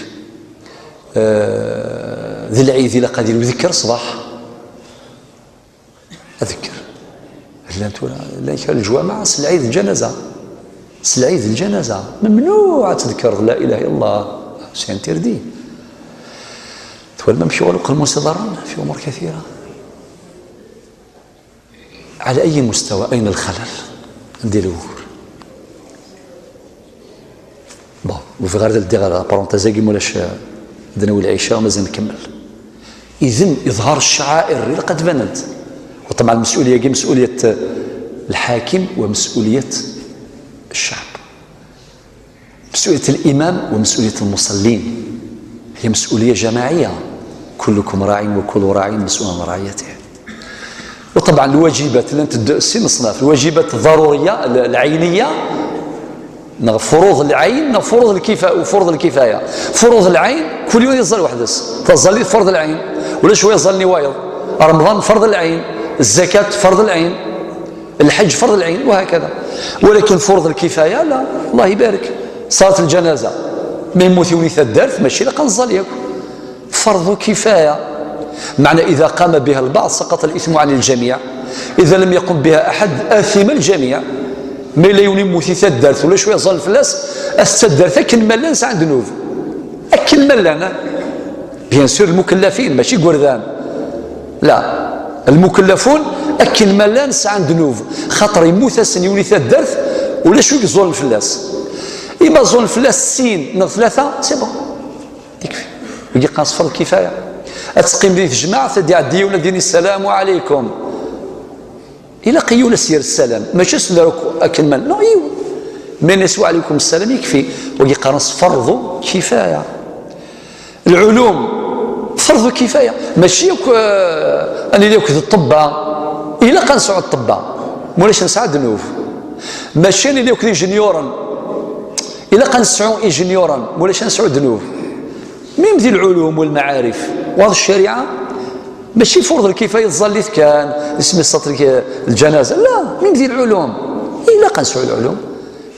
Eh, d lɛid ilaq ad yili udekker ṣṣbeḥ. Adekker. Llan tura, llan kra leǧwameɛ s lɛid lǧanaza. S lɛid lǧanaza. ممنوع ad tdekkreḍ لا إله إلا الله. C'est interdit. Twalam amek yuɣal uqelmun s iḍarren في أمور كثيرة. على أي مستوى؟ أين الخلل؟ Anda i lwugur? Bon, ur bɣiɣ ara ad ldiɣ ɣer la parenthèse-agi, mulac, eh, ad nawi lɛica, mazal nkemmel. Idan, iḍhar ccaɛir, ilaq ad banent. وطبعا المسؤولية-agi مسؤولية الحاكم ومسؤولية الشعب. مسؤولية الإمام ومسؤولية المصلين. هي مسؤولية جماعية. كلكم راع وكل راع مسؤول عن رعيته. وطبعا الواجبات اللي انت د-، سي مصنف، الواجبات الضرورية، ال-، العينية، نغ فروض العين، نغ فروض الكفاية، وفروض الكفاية. فروض العين، كل يوم يزال واحد بس. تزالي فرض العين، ولا شوية يزالني وايض. رمضان فرض العين، الزكاة فرض العين، الحج فرض العين، وهكذا. ولكن فروض الكفاية لا، الله يبارك. صلاة الجنازة، ما يموت يولي تدارت، ماشي لقى نزال ياك. فرض كفاية. معنى إذا قام بها البعض سقط الإثم عن الجميع، إذا لم يقم بها أحد آثم الجميع. ما إلا يولي يموت تدارت ولا شوية زال فلاس، أستدارت أكن ملان سعى ذنوب. أكن ملان. Bien sûr المكلفين، ماشي قردان. لا، المكلفون أكن ملان سعى ذنوب. خاطر يموت أسن يولي تدارت ولا شوية زال فلاس. إما زال فلاس سين نغ ثلاثة، c'est bon. يكفي. يجي قاص فرض كفاية. أتسقيم دي تجمع، تدي عدي ولا ديني السلام عليكم. إلا قيونا سير السلام، ماشي سدرك أكن من. نو، يو. من يسوى عليكم السلام يكفي. ويجي قاص فرض كفاية. العلوم فرض كفاية. ماشي يك-، آه، أنا اللي يكذ الطبة. إلا قنسعوا الطبة. مولاش نسعى دنوف. ماشي أنا اللي يكذ جنيورا. إلا قنسعوا إي جنيورا. مولاش نسعوا دنوف. ميم ذي العلوم والمعارف وهذه الشريعة ماشي فرض الكفاية تظل كان اسم السطر الجنازة، لا، ميم ذي العلوم. إلا قنسوا العلوم،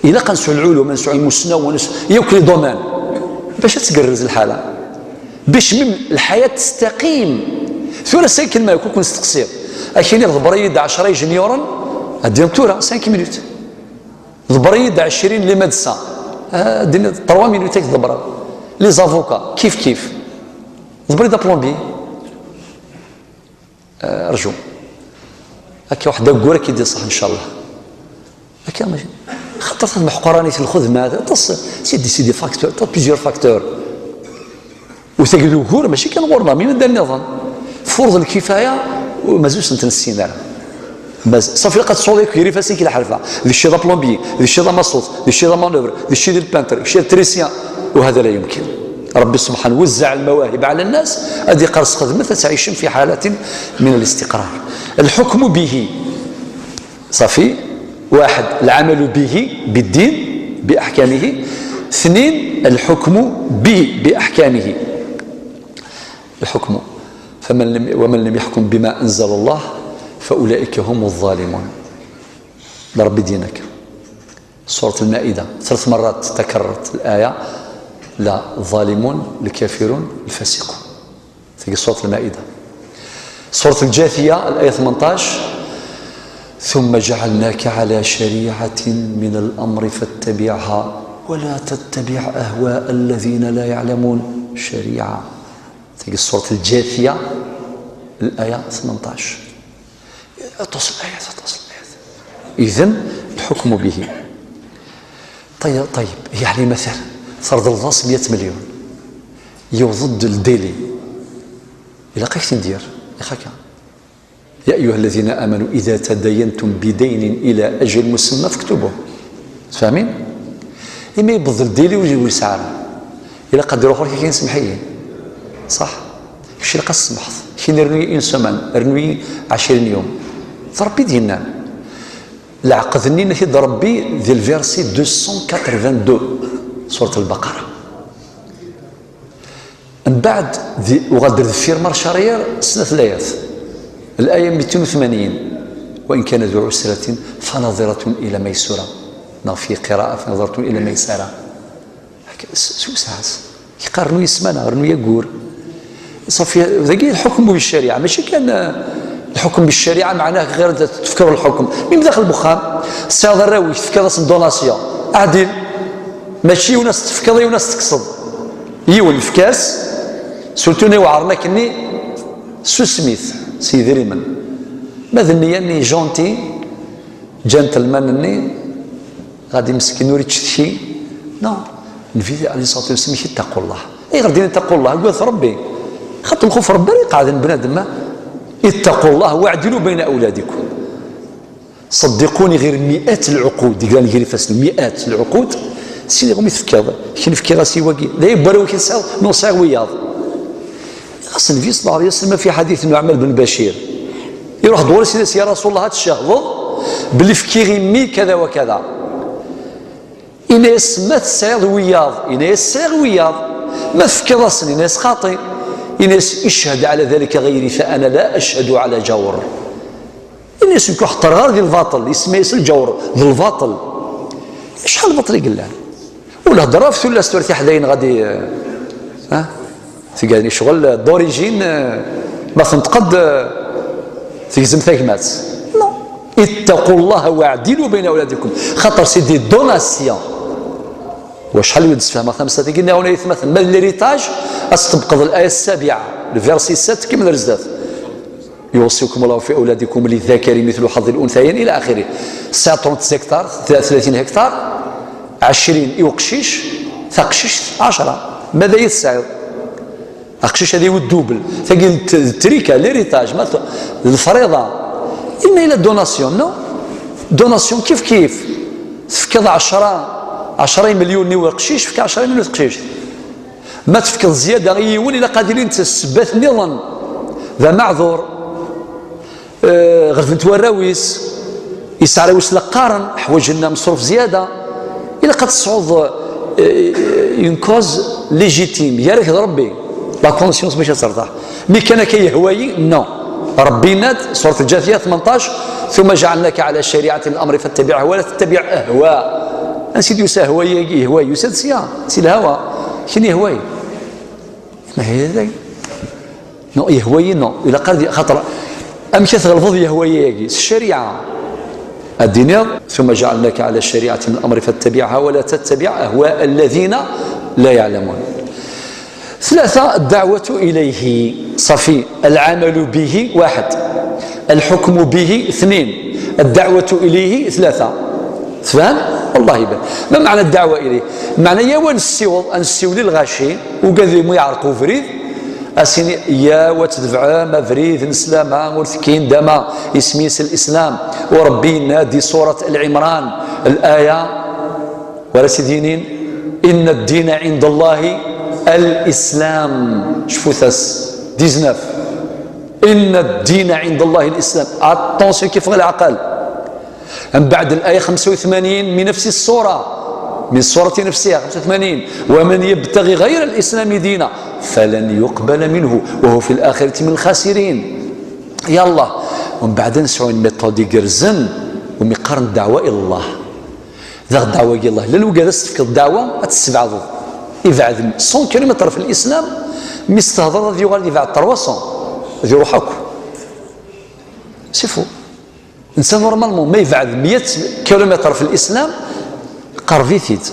إلا قنسوا العلوم، نسوا المسنى ونسوا ياك لي دومين باش تقرز الحالة، باش من الحياة تستقيم. ثورة ساكن ما يكون نستقصير. أكيني الضبريد عشرة يجنيورا، الدين تورا cinq minutes. ضبريد عشرين لي ميدسان. آه، دين trois minutes هيك ضبرة. لي زافوكا كيف كيف. ضبريد بلومبي. آه، أرجو. هكا واحد داكور كي يدير صح إن شاء الله. هكا ماشي. خاطر هاد المحقرانية الخدمة، هذا تص-، c'est des، c'est des facteurs، t'as plusieurs facteurs. وتجد وجور ماشي كان غورنا، مين دا النظام. فرض الكفاية وما زوج نتنسينا. بس صافي، لقد صوري كيري فاسين كي الحرفة. ذي الشيء ذا بلومبي، ذي الشيء ذا ماسوط، ذي الشيء ذا مانوفر، ذي الشيء ذا البانتر، ذي الشيء ذا تريسيان. وهذا لا يمكن. ربي سبحانه وزع المواهب على الناس، أدي قرص خدمة تعيشم في حالة من الاستقرار. الحكم به. صافي. واحد، العمل به، بالدين، بأحكامه. اثنين، الحكم به، بأحكامه. الحكم. فمن لم، ومن لم يحكم بما أنزل الله فأولئك هم الظالمون. ربي دينك. سورة المائدة ثلاث مرات تكررت الآية، لا، الظالمون، الكافرون، الفاسقون. في سورة المائدة. سورة الجاثية الآية ثمنطاش: "ثم جعلناك على شريعة من الأمر فاتبعها ولا تتبع أهواء الذين لا يعلمون". شريعة. تلقى سورة الجاثية الآية ثمنطاش. تصل الآيات، تصل الآيات. إذن الحكم به. طيب، طيب، يعني مثلًا فرض الراس مية مليون، يوضد الديلي. إلا قيك تندير، يا خاكا. "يا أيها الذين آمنوا إذا تداينتم بدين إلى أجل مسمى فاكتبوه". فاهمين؟ إما يبضل ديلي ويجي ويسعى. إلا قد يروح لك كاين سمحية. صح؟ كشي لقى السمحض. كي نرني إن سمان، رنوي عشرين يوم. فربي دينا. العقد النين كيد ربي ذي الفيرسي deux cent quatre-vingt-deux، سورة البقرة. من بعد ذي، وغادر ذفير مارش أريير سنة ثلاث. الآية ميتين وثمانين: "وإن كان ذو عسرة فنظرة إلى ميسرة". نو، في قراءة: "فنظرة إلى ميسرة". هكا س-، سوساس. يقارنوا يسمانا، قارنوا يقور. صافي، ذاكي الحكم بالشريعة، ماشي كان، آه، الحكم بالشريعة معناه غير تفكر الحكم. من داخل البخام، سي هذا الراوي، تفكر راس دوناسيون. عدل. ماشي وناس تفكر وناس تقصد. يون فكاس، سولتوني وعرناك اني سو سميث، سي ذريمن. ما ذني اني جونتي، جنتلمان اني، غادي مسكين وريتش شي. نو. Nnbi alayhi ṣṣalatu wassalam, ittaqu llah. Ayɣer din ittaqu llah? Ugadet Rebbi. Xaṭer lxuf Rebbi ara iqeɛden bnadem. Ittaqu llah waɛdilu bayna awladikum. Ṣeddiquni ɣir miat lɛuqud, i yellan ɣir ifassen, miat lɛuqud, sin iɣumi tefkiḍ, kien fkiɣ-as i wagi, d ay n warraw-ik i tesɛiḍ, neɣ sɛiɣ wiyaḍ. Ɣas Nnbi ṣella Llahu ɛalayhi wa sallam, fi ḥadit Nuɛman ben Bacir, iruḥ-d ɣur-s, ini-as, ya Rasul Llah, ad tcehdeḍ belli fkiɣ i mmi kada wa kada. Ini-as, ma tesɛiḍ wiyaḍ? Ini-as, sɛiɣ wiyaḍ. Ma tefkiḍ-asen? Ini-as, xaṭi. Ini-as, iched ɛla dalika ɣayri, fa ana la achhadu ɛla jawr. Ini-as, nekk ur heddreɣ ara di lbaṭel, isemma-yas lǧawr, d lbaṭel. Acḥal lbaṭel i yellan? Ur la heddeṛ ɣef tullas tura tiḥdayin ɣadi, eh, ha? Tgani ccɣel d'origine, eh, ma tenṭeq-d, eh, tegzem tagmat. Non. Ittaqu llaha waɛdilu bayna awladikum. Xaṭer c'est des donations. Wacḥal i d-sfehmeɣ tamsalt-agi, nniɣ-awen ay atmaten, ma d l'héritage, ad tṭebqeḍ l'aya ssabia, le verset sept, kemmel ar zdat. يوصيكم الله في أولادكم للذكر مثل حظ الأنثيين إلى آخره. Tesɛiḍ trente hectares, tlatin hectares, ɛecrin i uqcic, taqcict ɛecra. Mada i tesɛiḍ? Aqcic ad yawi ddubel. Tagi d t-, d trika, l'héritage, ma t-, d lefriḍa. Inna ila donation, non? Donation kif kif. Tefkiḍ ɛecra, ɛecra imelyunen i uqcic, fek ɛecra imelyunen i teqcict. Ma tefkeḍ zzyada i yiwen, ilaq ad ilint ssebbat nniḍen. D ameɛdur. Eh, ɣelben-t warraw-is, yesɛa arraw-is la qqaren, ḥwaǧen ameṣruf zzyada. Ilaq ad tesɛuḍ, eh, une cause légitime, gar-ak d Rebbi. La conscience bac ad tertaḥ. Mi kan akka yehwa-yi, non. Rebbi yenna-d, surat Lǧathiya tmenṭac, ثم جعلناك على شريعة الأمر فاتبعها ولا تتبع أهواء. Ansi d-yusa ahwa-agi? Ihwa yusa-d sya, si lhawa. Kien ihwa-yi. Ma hi d-, non, yehwa-yi, non. Ilaq ad, xaṭer, amek ad tɣelbeḍ yehwa-yi-agi? S ccariɛa. Ad d-tiniḍ, ثم جعلناك على شريعة من الأمر فاتبعها ولا تتبع أهواء الذين لا يعلمون. ثلاثة، الدعوة إليه. صافي. العمل به، واحد. الحكم به، اثنين. الدعوة إليه، ثلاثة. تفهم؟ والله يبارك. ما معنى الدعوة إليه؟ معنى يا ونسيول، أنسيولي الغاشي، وكذي مو يعرقوا فريد، أسيني يا وتدفع ما فريد نسلامة ورثكين دما اسمي الإسلام. وربي نادي سورة العمران، الآية، ورسيدينين، إن الدين عند الله الإسلام. شفوثس، ديزناف. إن الدين عند الله الإسلام. Attention كيف العقل. من بعد الآية خمسة وثمانين من نفس السورة، من السورة نفسها خمسة وثمانين، ومن يبتغي غير الإسلام دينا فلن يقبل منه وهو في الآخرة من الخاسرين. يلا، ومن بعد نسعوا الميثود يقرزن ومقارن الدعوة إلى الله. Daɣ ddeɛwa-agi, Allah, llan wigad ad s-tefkeḍ ddeɛwa, ad tt-tessebɛdeḍ. Ibɛed cent kilomètres في الإسلام, mi s-tehḍeḍ ad yuɣal yebɛed trois cents, ad iruḥ akk. C'est faux. Netta normalement ma yebɛed meyya kilomètres في الإسلام, qerreb-it-id.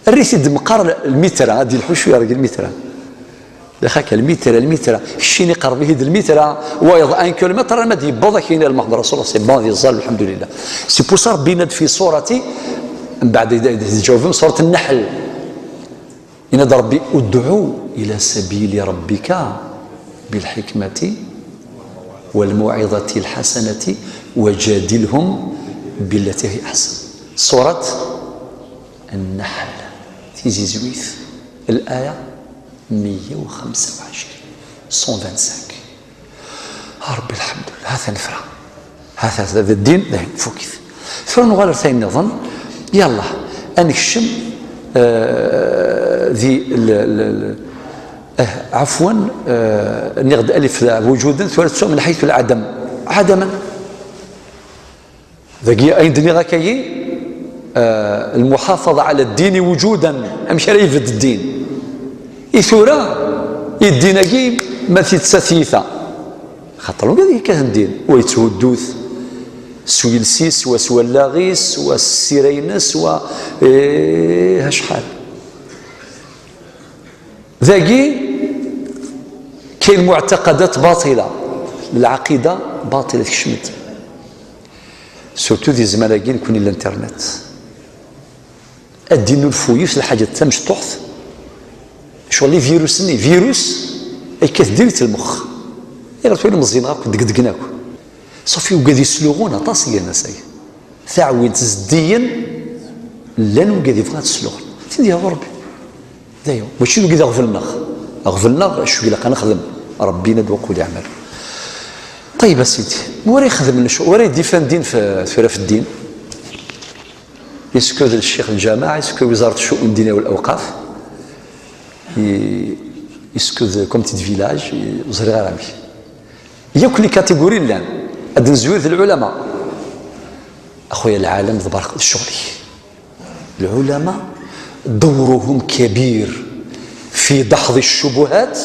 Err-it-id meqqar lmitra, ad yelḥu cwiya deg lmitra. D axak, lmitra, lmitra. Keččini qerreb-it-id lmitra, wayeḍ un kilomètre, alma d-yewweḍ akin lmeḥḍ Rasul, c'est bon, ad yeẓẓal, lḥemdulillah. C'est pour ça Rebbi yenna-d fi surati, mbeɛd ad tǧawbem, surat Nnaḥl. Yenna-d Rebbi, ادع إلى سبيل ربك بالحكمة والموعظة الحسنة وجادلهم بالتي هي أحسن. Surat Nnaḥl, tizizwit, الآية مية وخمسة وعشرين، cent vingt-cinq. A Rebbi, lḥemdullah, ha-t-a nefra. Ha-t-a, ha-t-a d ddin, dayen, fukit. Tura nuɣal ar tayen nniḍen, yallah, ad nekcem, eh, di l-, l-, l-, eh, ɛafwan, eh, nniɣ-d alif da, وجودا, tura tettuɣ من حيث العدم. عدما. Dagi, ayen d-nniɣ akkagi, eh, المحافظة على الدين وجودا, amek ara yebded ddin? I tura, i ddin-agi, ma t-yettat tiyita? Xaṭer ula d yekkat ddin, wa yetthuddut s yiles-is, wa s wallaɣ-is, wa s ssira-ines, wa, eh, acḥal. Dagi, kayen muɛtaqadat baṭila, lɛaqida baṭila tekcem-d. Surtout di zzman-agi nekni n l'internet. Ad d-innulfu yiwet lḥaǧa tamecṭuḥt, ccɣel ivirusen-nni, virus, yekkat direct lmux. Iɣer twali meẓẓiyen akk, degdgen akk. Safi ugad yesluɣun aṭas gan asay. Taɛwint zeddigen, llan ugad yebɣa ad sluɣen. Tin d Rebbi. Dayo, mačči d ugad aɣbel-nneɣ. Aɣbel-nneɣ, acu ilaq ad nexdem? Rebbi yenna-d: وقل اعملوا. Ṭayeb a sidi, wara ixedmen lecɣel, wara yedifan din f-, tura f ddin. Yeskud ccix lǧameɛ, yeskud wizaret ccu'un ddiniya wal awqaf, i-, yeskud comité de village, i-, ur ẓriɣ ara amek. Yakk les catégories llan, ad nzwir d lɛulama. Axuya, lɛalam d berq d ccɣel-ik. العلماء دورهم كبير في دحض الشبهات،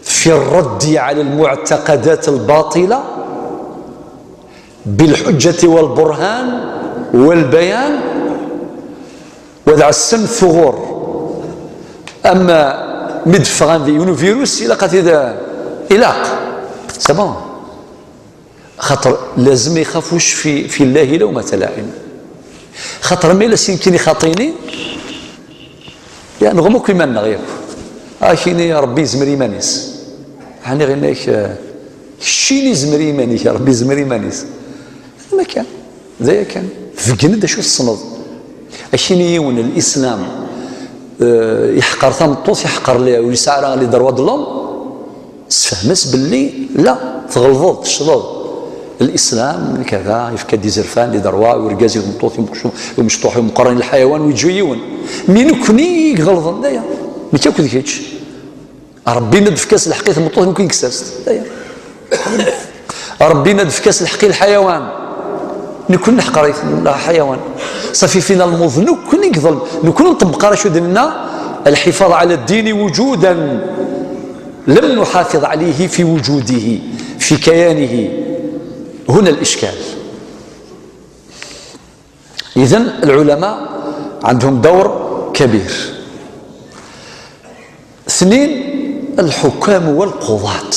في الرد على المعتقدات الباطلة بالحجة والبرهان والبيان. وذا عسن ثغور. أما مدفغا ذي يونو فيروس إلا قتل إلاق. C'est bon. خاطر لازم يخافوش في، في الله لومة لائم. خاطر ما إلا سين كيني خاطيني، يعني، نغمو كيما نغيب. آه، كيني ربي يزمر إيمانيس. يعني، غير ناك، آه، شيني يزمر إيمانيك، ربي يزمر إيمانيس. ما كان. ذا كان. فقنا دا شو الصمد. أكيني يون الإسلام، آه، يحقر ثام الطوس، يحقر لي، ويسعى لي دروا دلوم. Sefhem-as belli la, tɣelḍeḍ, tecḍeḍ. Lislam, kada, yefka-d izerfan, les droits i urgaz, i tmeṭṭut, i umecṭuḥ, i umeqqran, i lḥayawan, ur yeǧǧu yiwen. Mi nekni i iɣelḍen, d aya. Nekk akked kečč. Rebbi yenna-d efk-as lḥeqq i tmeṭṭut, nekni nekkes-as-t. D aya. Rebbi yenna-d efk-as lḥeqq i lḥayawan. Nekni neḥqer-it, lḥayawan. Safi fina lmuḍ, nekni i iḍelm. Nekni ur nṭebbeq ara acu d-nenna, الحفاظ على الدين وجودا. لم نحافظ عليه في وجوده، في كيانه. هنا الإشكال. إذن العلماء عندهم دور كبير. اثنين، الحكام والقضاة.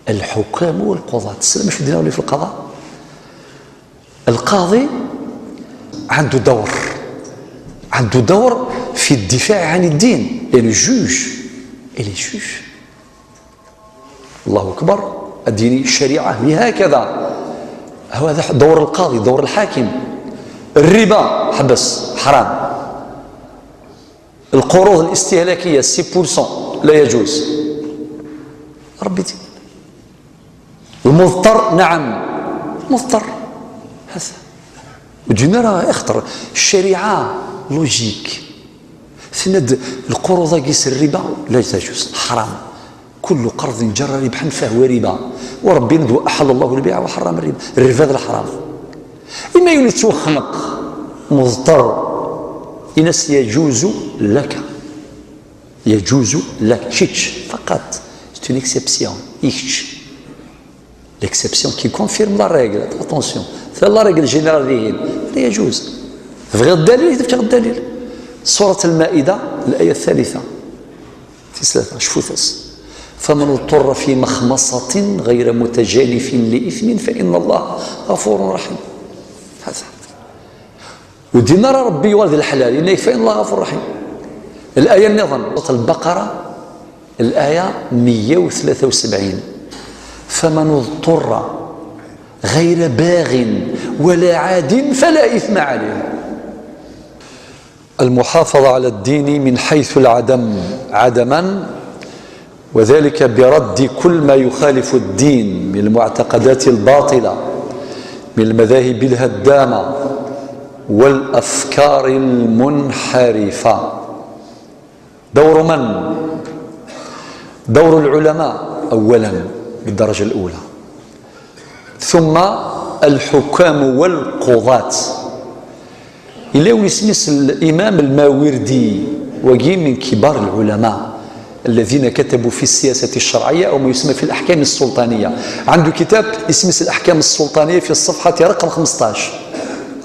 الحكام والقضاة. تسلم شو دينا في القضاء؟ القاضي عنده دور، عنده دور في الدفاع عن الدين، لأنه juge، il est juge. الله أكبر. الدين، الشريعة هي هكذا. هذا دور القاضي، دور الحاكم. الربا حبس، حرام. القروض الاستهلاكية six pour cent لا يجوز. ربي يدين. المضطر، نعم، مضطر. هذا. وجينا راه اخطر. الشريعة logique. تند القروض كيس الربا لا تجوز، حرام. كل قرض جر ربحا فهو ربا. وربي ند: وأحل الله البيع وحرم الربا. الربا هذا الحرام. إما يولي توخنق مضطر، إنس يجوز لك. يجوز لك. شيتش فقط. C'est une exception. يكتش. L'exception qui confirme la règle. Attention. C'est la règle générale ديهين. لا يجوز. تبغي الدليل، تبغي الدليل. سورة المائدة، الآية الثالثة. في ثلاثة، شفوثس. فمن اضطر في مخمصة غير متجانف لإثم فإن الله غفور رحيم. هذا. ودينا راه ربي يوالد الحلال، إنه فإن الله غفور رحيم. الآية النظام، سورة البقرة، الآية مية وثلاثة وسبعين: فمن اضطر غير باغ ولا عاد فلا إثم عليه. المحافظة على الدين من حيث العدم عدما، وذلك برد كل ما يخالف الدين من المعتقدات الباطلة، من المذاهب الهدامة والأفكار المنحرفة. دور من؟ دور العلماء أولا بالدرجة الأولى، ثم الحكام والقضاة. إلا ويسميس الإمام الماوردي، وقي من كبار العلماء الذين كتبوا في السياسة الشرعية أو ما يسمى في الأحكام السلطانية. عنده كتاب اسمه الأحكام السلطانية في الصفحة رقم خمسطاش.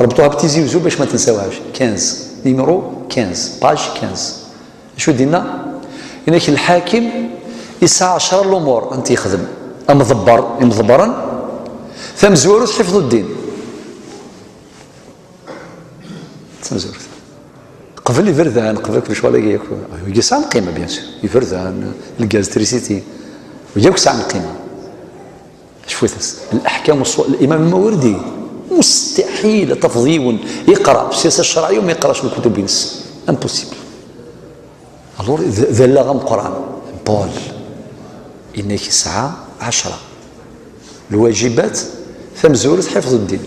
ربطوها بتيزي وزو باش ما تنساوهاش. خمسطاش، numéro خمسطاش، page خمسطاش. شو دينا؟ إنك الحاكم يسعى عشر الأمور أنت يخدم. أمضبر، يمضبرا. ثم زوروس حفظ الدين. Tamezwarut. Qbel iberdan, qbel kullec, wala yakk. Wigi sɛan qima, bien sûr. Iberdan, lgaz, trisiti. Wigi akk sɛan qima. Cfut-as. Leḥkam uṣul, Limam Lmawardi. Mustaḥil ad tafeḍ yiwen iqra f ssiyasa ccerɛiyya u ma yeqrax lkutub-ines. Impossible. Alors, d, d allaɣ ameqqran. Paul, yenna-k yesɛa ɛecra. Lwajibat, tamezwarut, ḥifḍ ddin.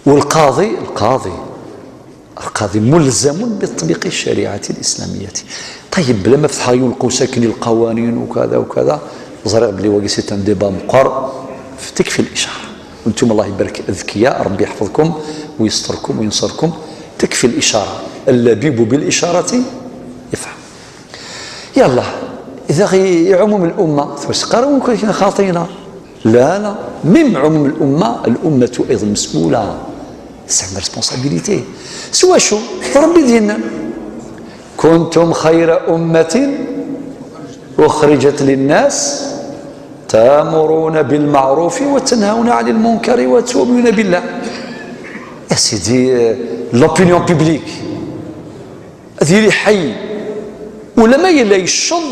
والقاضي، القاضي، القاضي ملزم بتطبيق الشريعة الإسلامية. طيب، بلا ما فتحغ يون قوساكن القوانين وكذا وكذا، ẓriɣ belli wagi c'est un débat meqqer. تكفي الإشارة. وانتم الله يبارك أذكياء، ربي يحفظكم ويستركم وينصركم. تكفي الإشارة. اللبيب بالإشارة يفهم. يلا، إذا غي عموم الأمة، فاش قالوا ممكن خاطينا؟ لا، لا. Même عموم الأمة، الأمة أيضا مسؤولة. C'est une responsabilité. سوا شو؟ ربي ديننا. كنتم خير أمة أخرجت للناس تأمرون بالمعروف وتنهون عن المنكر وتؤمنون بالله. يا سيدي، l'opinion publique. هذه اللي حي. ولما يلا يشض،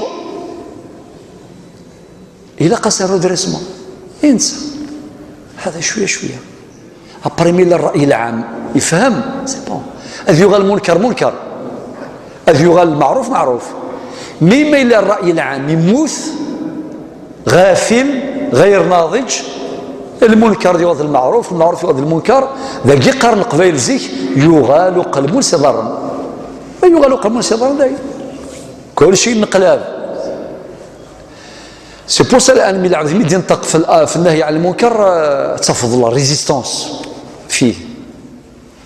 إلا قاس الرودريسمون، ينسى. هذا شوية شوية. أبريمي للرأي العام يفهم، c'est bon. أذ يغال المنكر منكر، أذ يغال المعروف معروف. مي ما إلا الرأي العام يموت، غافل، غير ناضج، المنكر يغض المعروف، المعروف يغض المنكر. ذاك يقرن قبايل زيك، يغال قلمون سي ضرن. ما يغال قلمون سي ضرن داي. كل شيء نقلاب. C'est pour ça الآن من العبد ميدي ينطق في الآ-، في النهي عن المنكر، آه، تفضل la résistance فيه.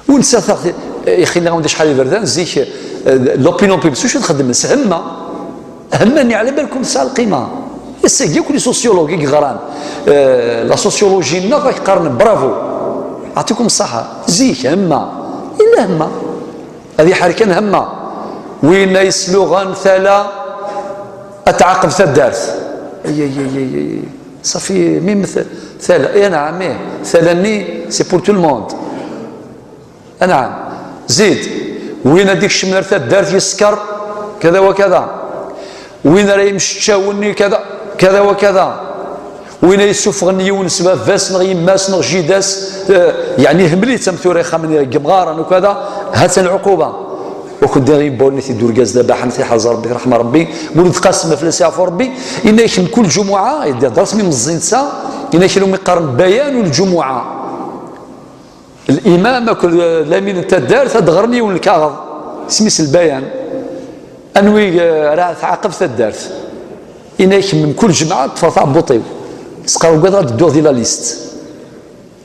ونسى ثغ-، يا أخي، نغمد شحال يبردان، زيك، آه، l'opinion publique، شو تخدم؟ همة. همة اللي على بالكم ساعة القيمة. السيد ياكل سوسيولوج يقران. آه، la sociologie لنا غيقارن، برافو. يعطيكم الصحة. زيك همة. إلا همة. هذه حركة همة. وين يسلوغان ثلا أتعاقب ثدارت. أي، أي، أي، أي، أي. صافي، ميم ث-، ثلا. إيه نعم، إيه. ثلا ني، c'est pour tout le monde. نعم. زيد. وين هذيك الشمال ثدارت يسكر كذا وكذا. وين راه يمشي تشاوني كذا، كذا وكذا. وين يسوفغن يونس باباس نغ يماس نغ جيداس، آه، يعني همليت أم ثورة خامن يرقم غارا وكذا، هات العقوبة. وكنت داغي بوني في دورقاز دابا حنا في حال ربي رحمة ربي، ولد قاسم فلاس يعفو ربي، إن يكن كل جمعة، يدير درس من الزنسة، إن يكن لهم يقارن بيان الجمعة. الإمام كل لامين أنت دار تدغرني ونكاغض. اسميس البيان. أنوي، آه، راه تعاقب تدارت. إن يكن من كل جمعة تفرط عبوطيو. سقاو قدر تدور دي la liste.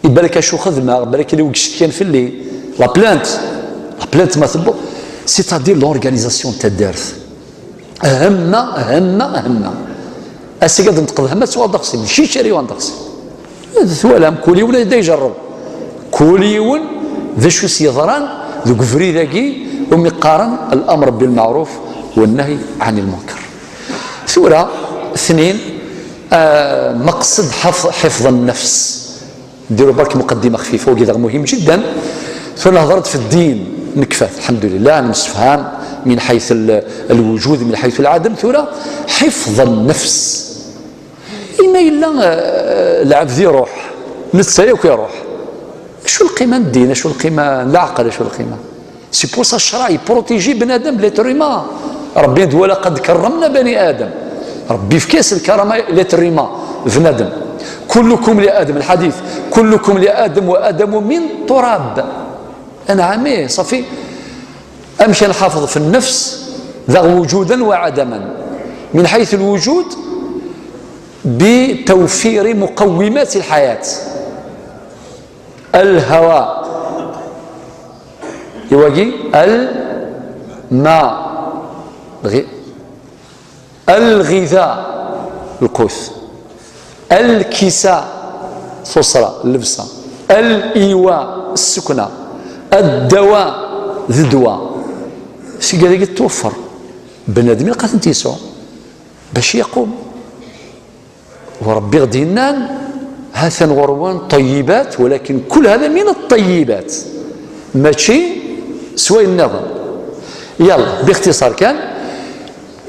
يبالك شو خدمة، بالك اللي وقشت كان في اللي. La plainte. La plainte ما تبو. C'est-à-dire l'organisation تاع الدارت. همة، همة، همة. أسيقا تنطق همة سوى دغسي، ماشي شري وان دغسي. ثوالام كل يوم دا يجرب. كل يوم ذا شو سيضران، ذو قفري ذاكي، ومقارن الأمر بالمعروف والنهي عن المنكر. ثورة اثنين، آه، مقصد حفظ، حفظ النفس. نديرو برك مقدمة خفيفة، وكذا مهم جدا. ثورة هضرت في الدين، نكفى، الحمد لله، نمسفهام من حيث ال-، الوجود، من حيث العدم، ثورة حفظ النفس. إما إلا، آه، العبد يروح، نتسا ياك يروح. شو القيمة الدين؟ شو القيمة العقل؟ شو القيمة؟ C'est pour ça الشرع يبروتيجي بنادم، l'être humain. ربي يقول: "ولقد كرمنا بني آدم". ربي في كاس الكرامة l'être humain، بنادم. "كلكم لآدم"، الحديث: "كلكم لآدم وآدم من تراب". أنا عامي، صافي. أمشي نحافظ في النفس ذا وجودا وعدما. من حيث الوجود، بتوفير مقومات الحياة. الهواء، يواجي الماء، الغ-، الغذاء، القوت، الكساء، السسرة، اللبسة، الإيواء، السكنة، الدواء، ذي الدواء. شي قال لك توفر بنادم يلقى تنتيسو باش يقوم. وربي غدي ينان، هاثن غروان طيبات، ولكن كل هذا من الطيبات. Mačči s wayen nniḍen. Yalla, bixtiṣar kan,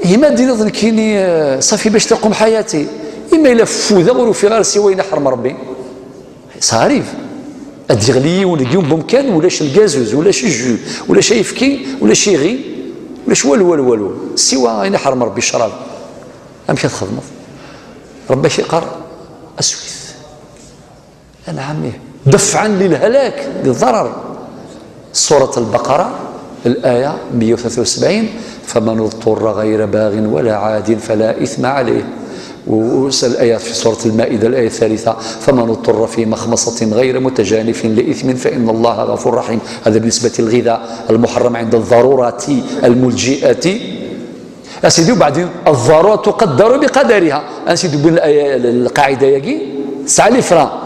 ima d-tiniḍ nekkini, eh, ṣafi bac taqum ḥayati. Ima yella ffudeɣ ur ufiɣ ara siwa ayen iḥrem Rebbi. Ça arrive. Ad d-yeɣli yiwen deg yiwen n umkan, ulac lgazuz, ulac jus, ulac ayefki, ulac iɣi, ulac walu, walu, walu. Siwa ayen iḥrem Rebbi, ccrab. Amek ad txedmeḍ? Rebbi ak-iqqar: aswit. أنعم، دفعا للهلاك، للضرر. سورة البقرة، الآية مية وثلاثة وسبعين: فمن اضطر غير باغ ولا عاد فلا إثم عليه. والآية في سورة المائدة، الآية الثالثة: فمن اضطر في مخمصة غير متجانف لإثم فإن الله غفور رحيم. هذا بالنسبة للغذاء المحرم عند الضرورة الملجئة. A sidi, وبعدين الضرورة تقدر بقدرها. A sidi, win الآية، القاعدة ياكي تسعى لفرا.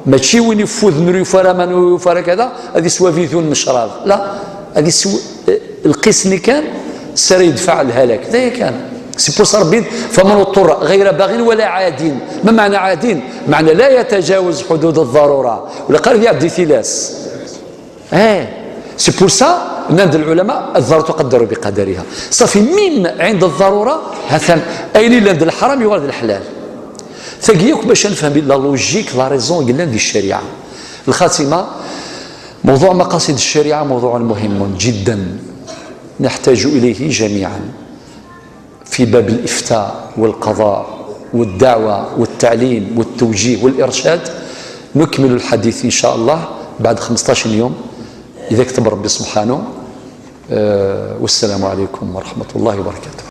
ماشي وين يفوذ نور يفرا ما نور يفرا كذا، هذه سوا فيديو نشراب. لا، هذه سو... القسم كان سر يدفع الهلاك. ذا كان. C'est pour ça ربي: فمن اضطر غير باغ ولا عاد. ما معنى عاد؟ معنى لا يتجاوز حدود الضرورة. ولا قال يا عبدي ثلاث. ايه. C'est pour ça, nnan-d العلماء: الضرورة تقدر بقدرها. صافي، même عند الضرورة، مثلا، ayen yellan d lḥaram yuɣal d lḥlal. Tagi yakk bac ad nefhem la logique, la raison yellan di ccariɛa. الخاتمة، موضوع مقاصد الشريعة موضوع مهم جدا، نحتاج إليه جميعا. في باب الإفتاء والقضاء والدعوة والتعليم والتوجيه والإرشاد. نكمل الحديث إن شاء الله بعد خمسطاش يوم، إذا كتب ربي سبحانه. آه، والسلام عليكم ورحمة الله وبركاته.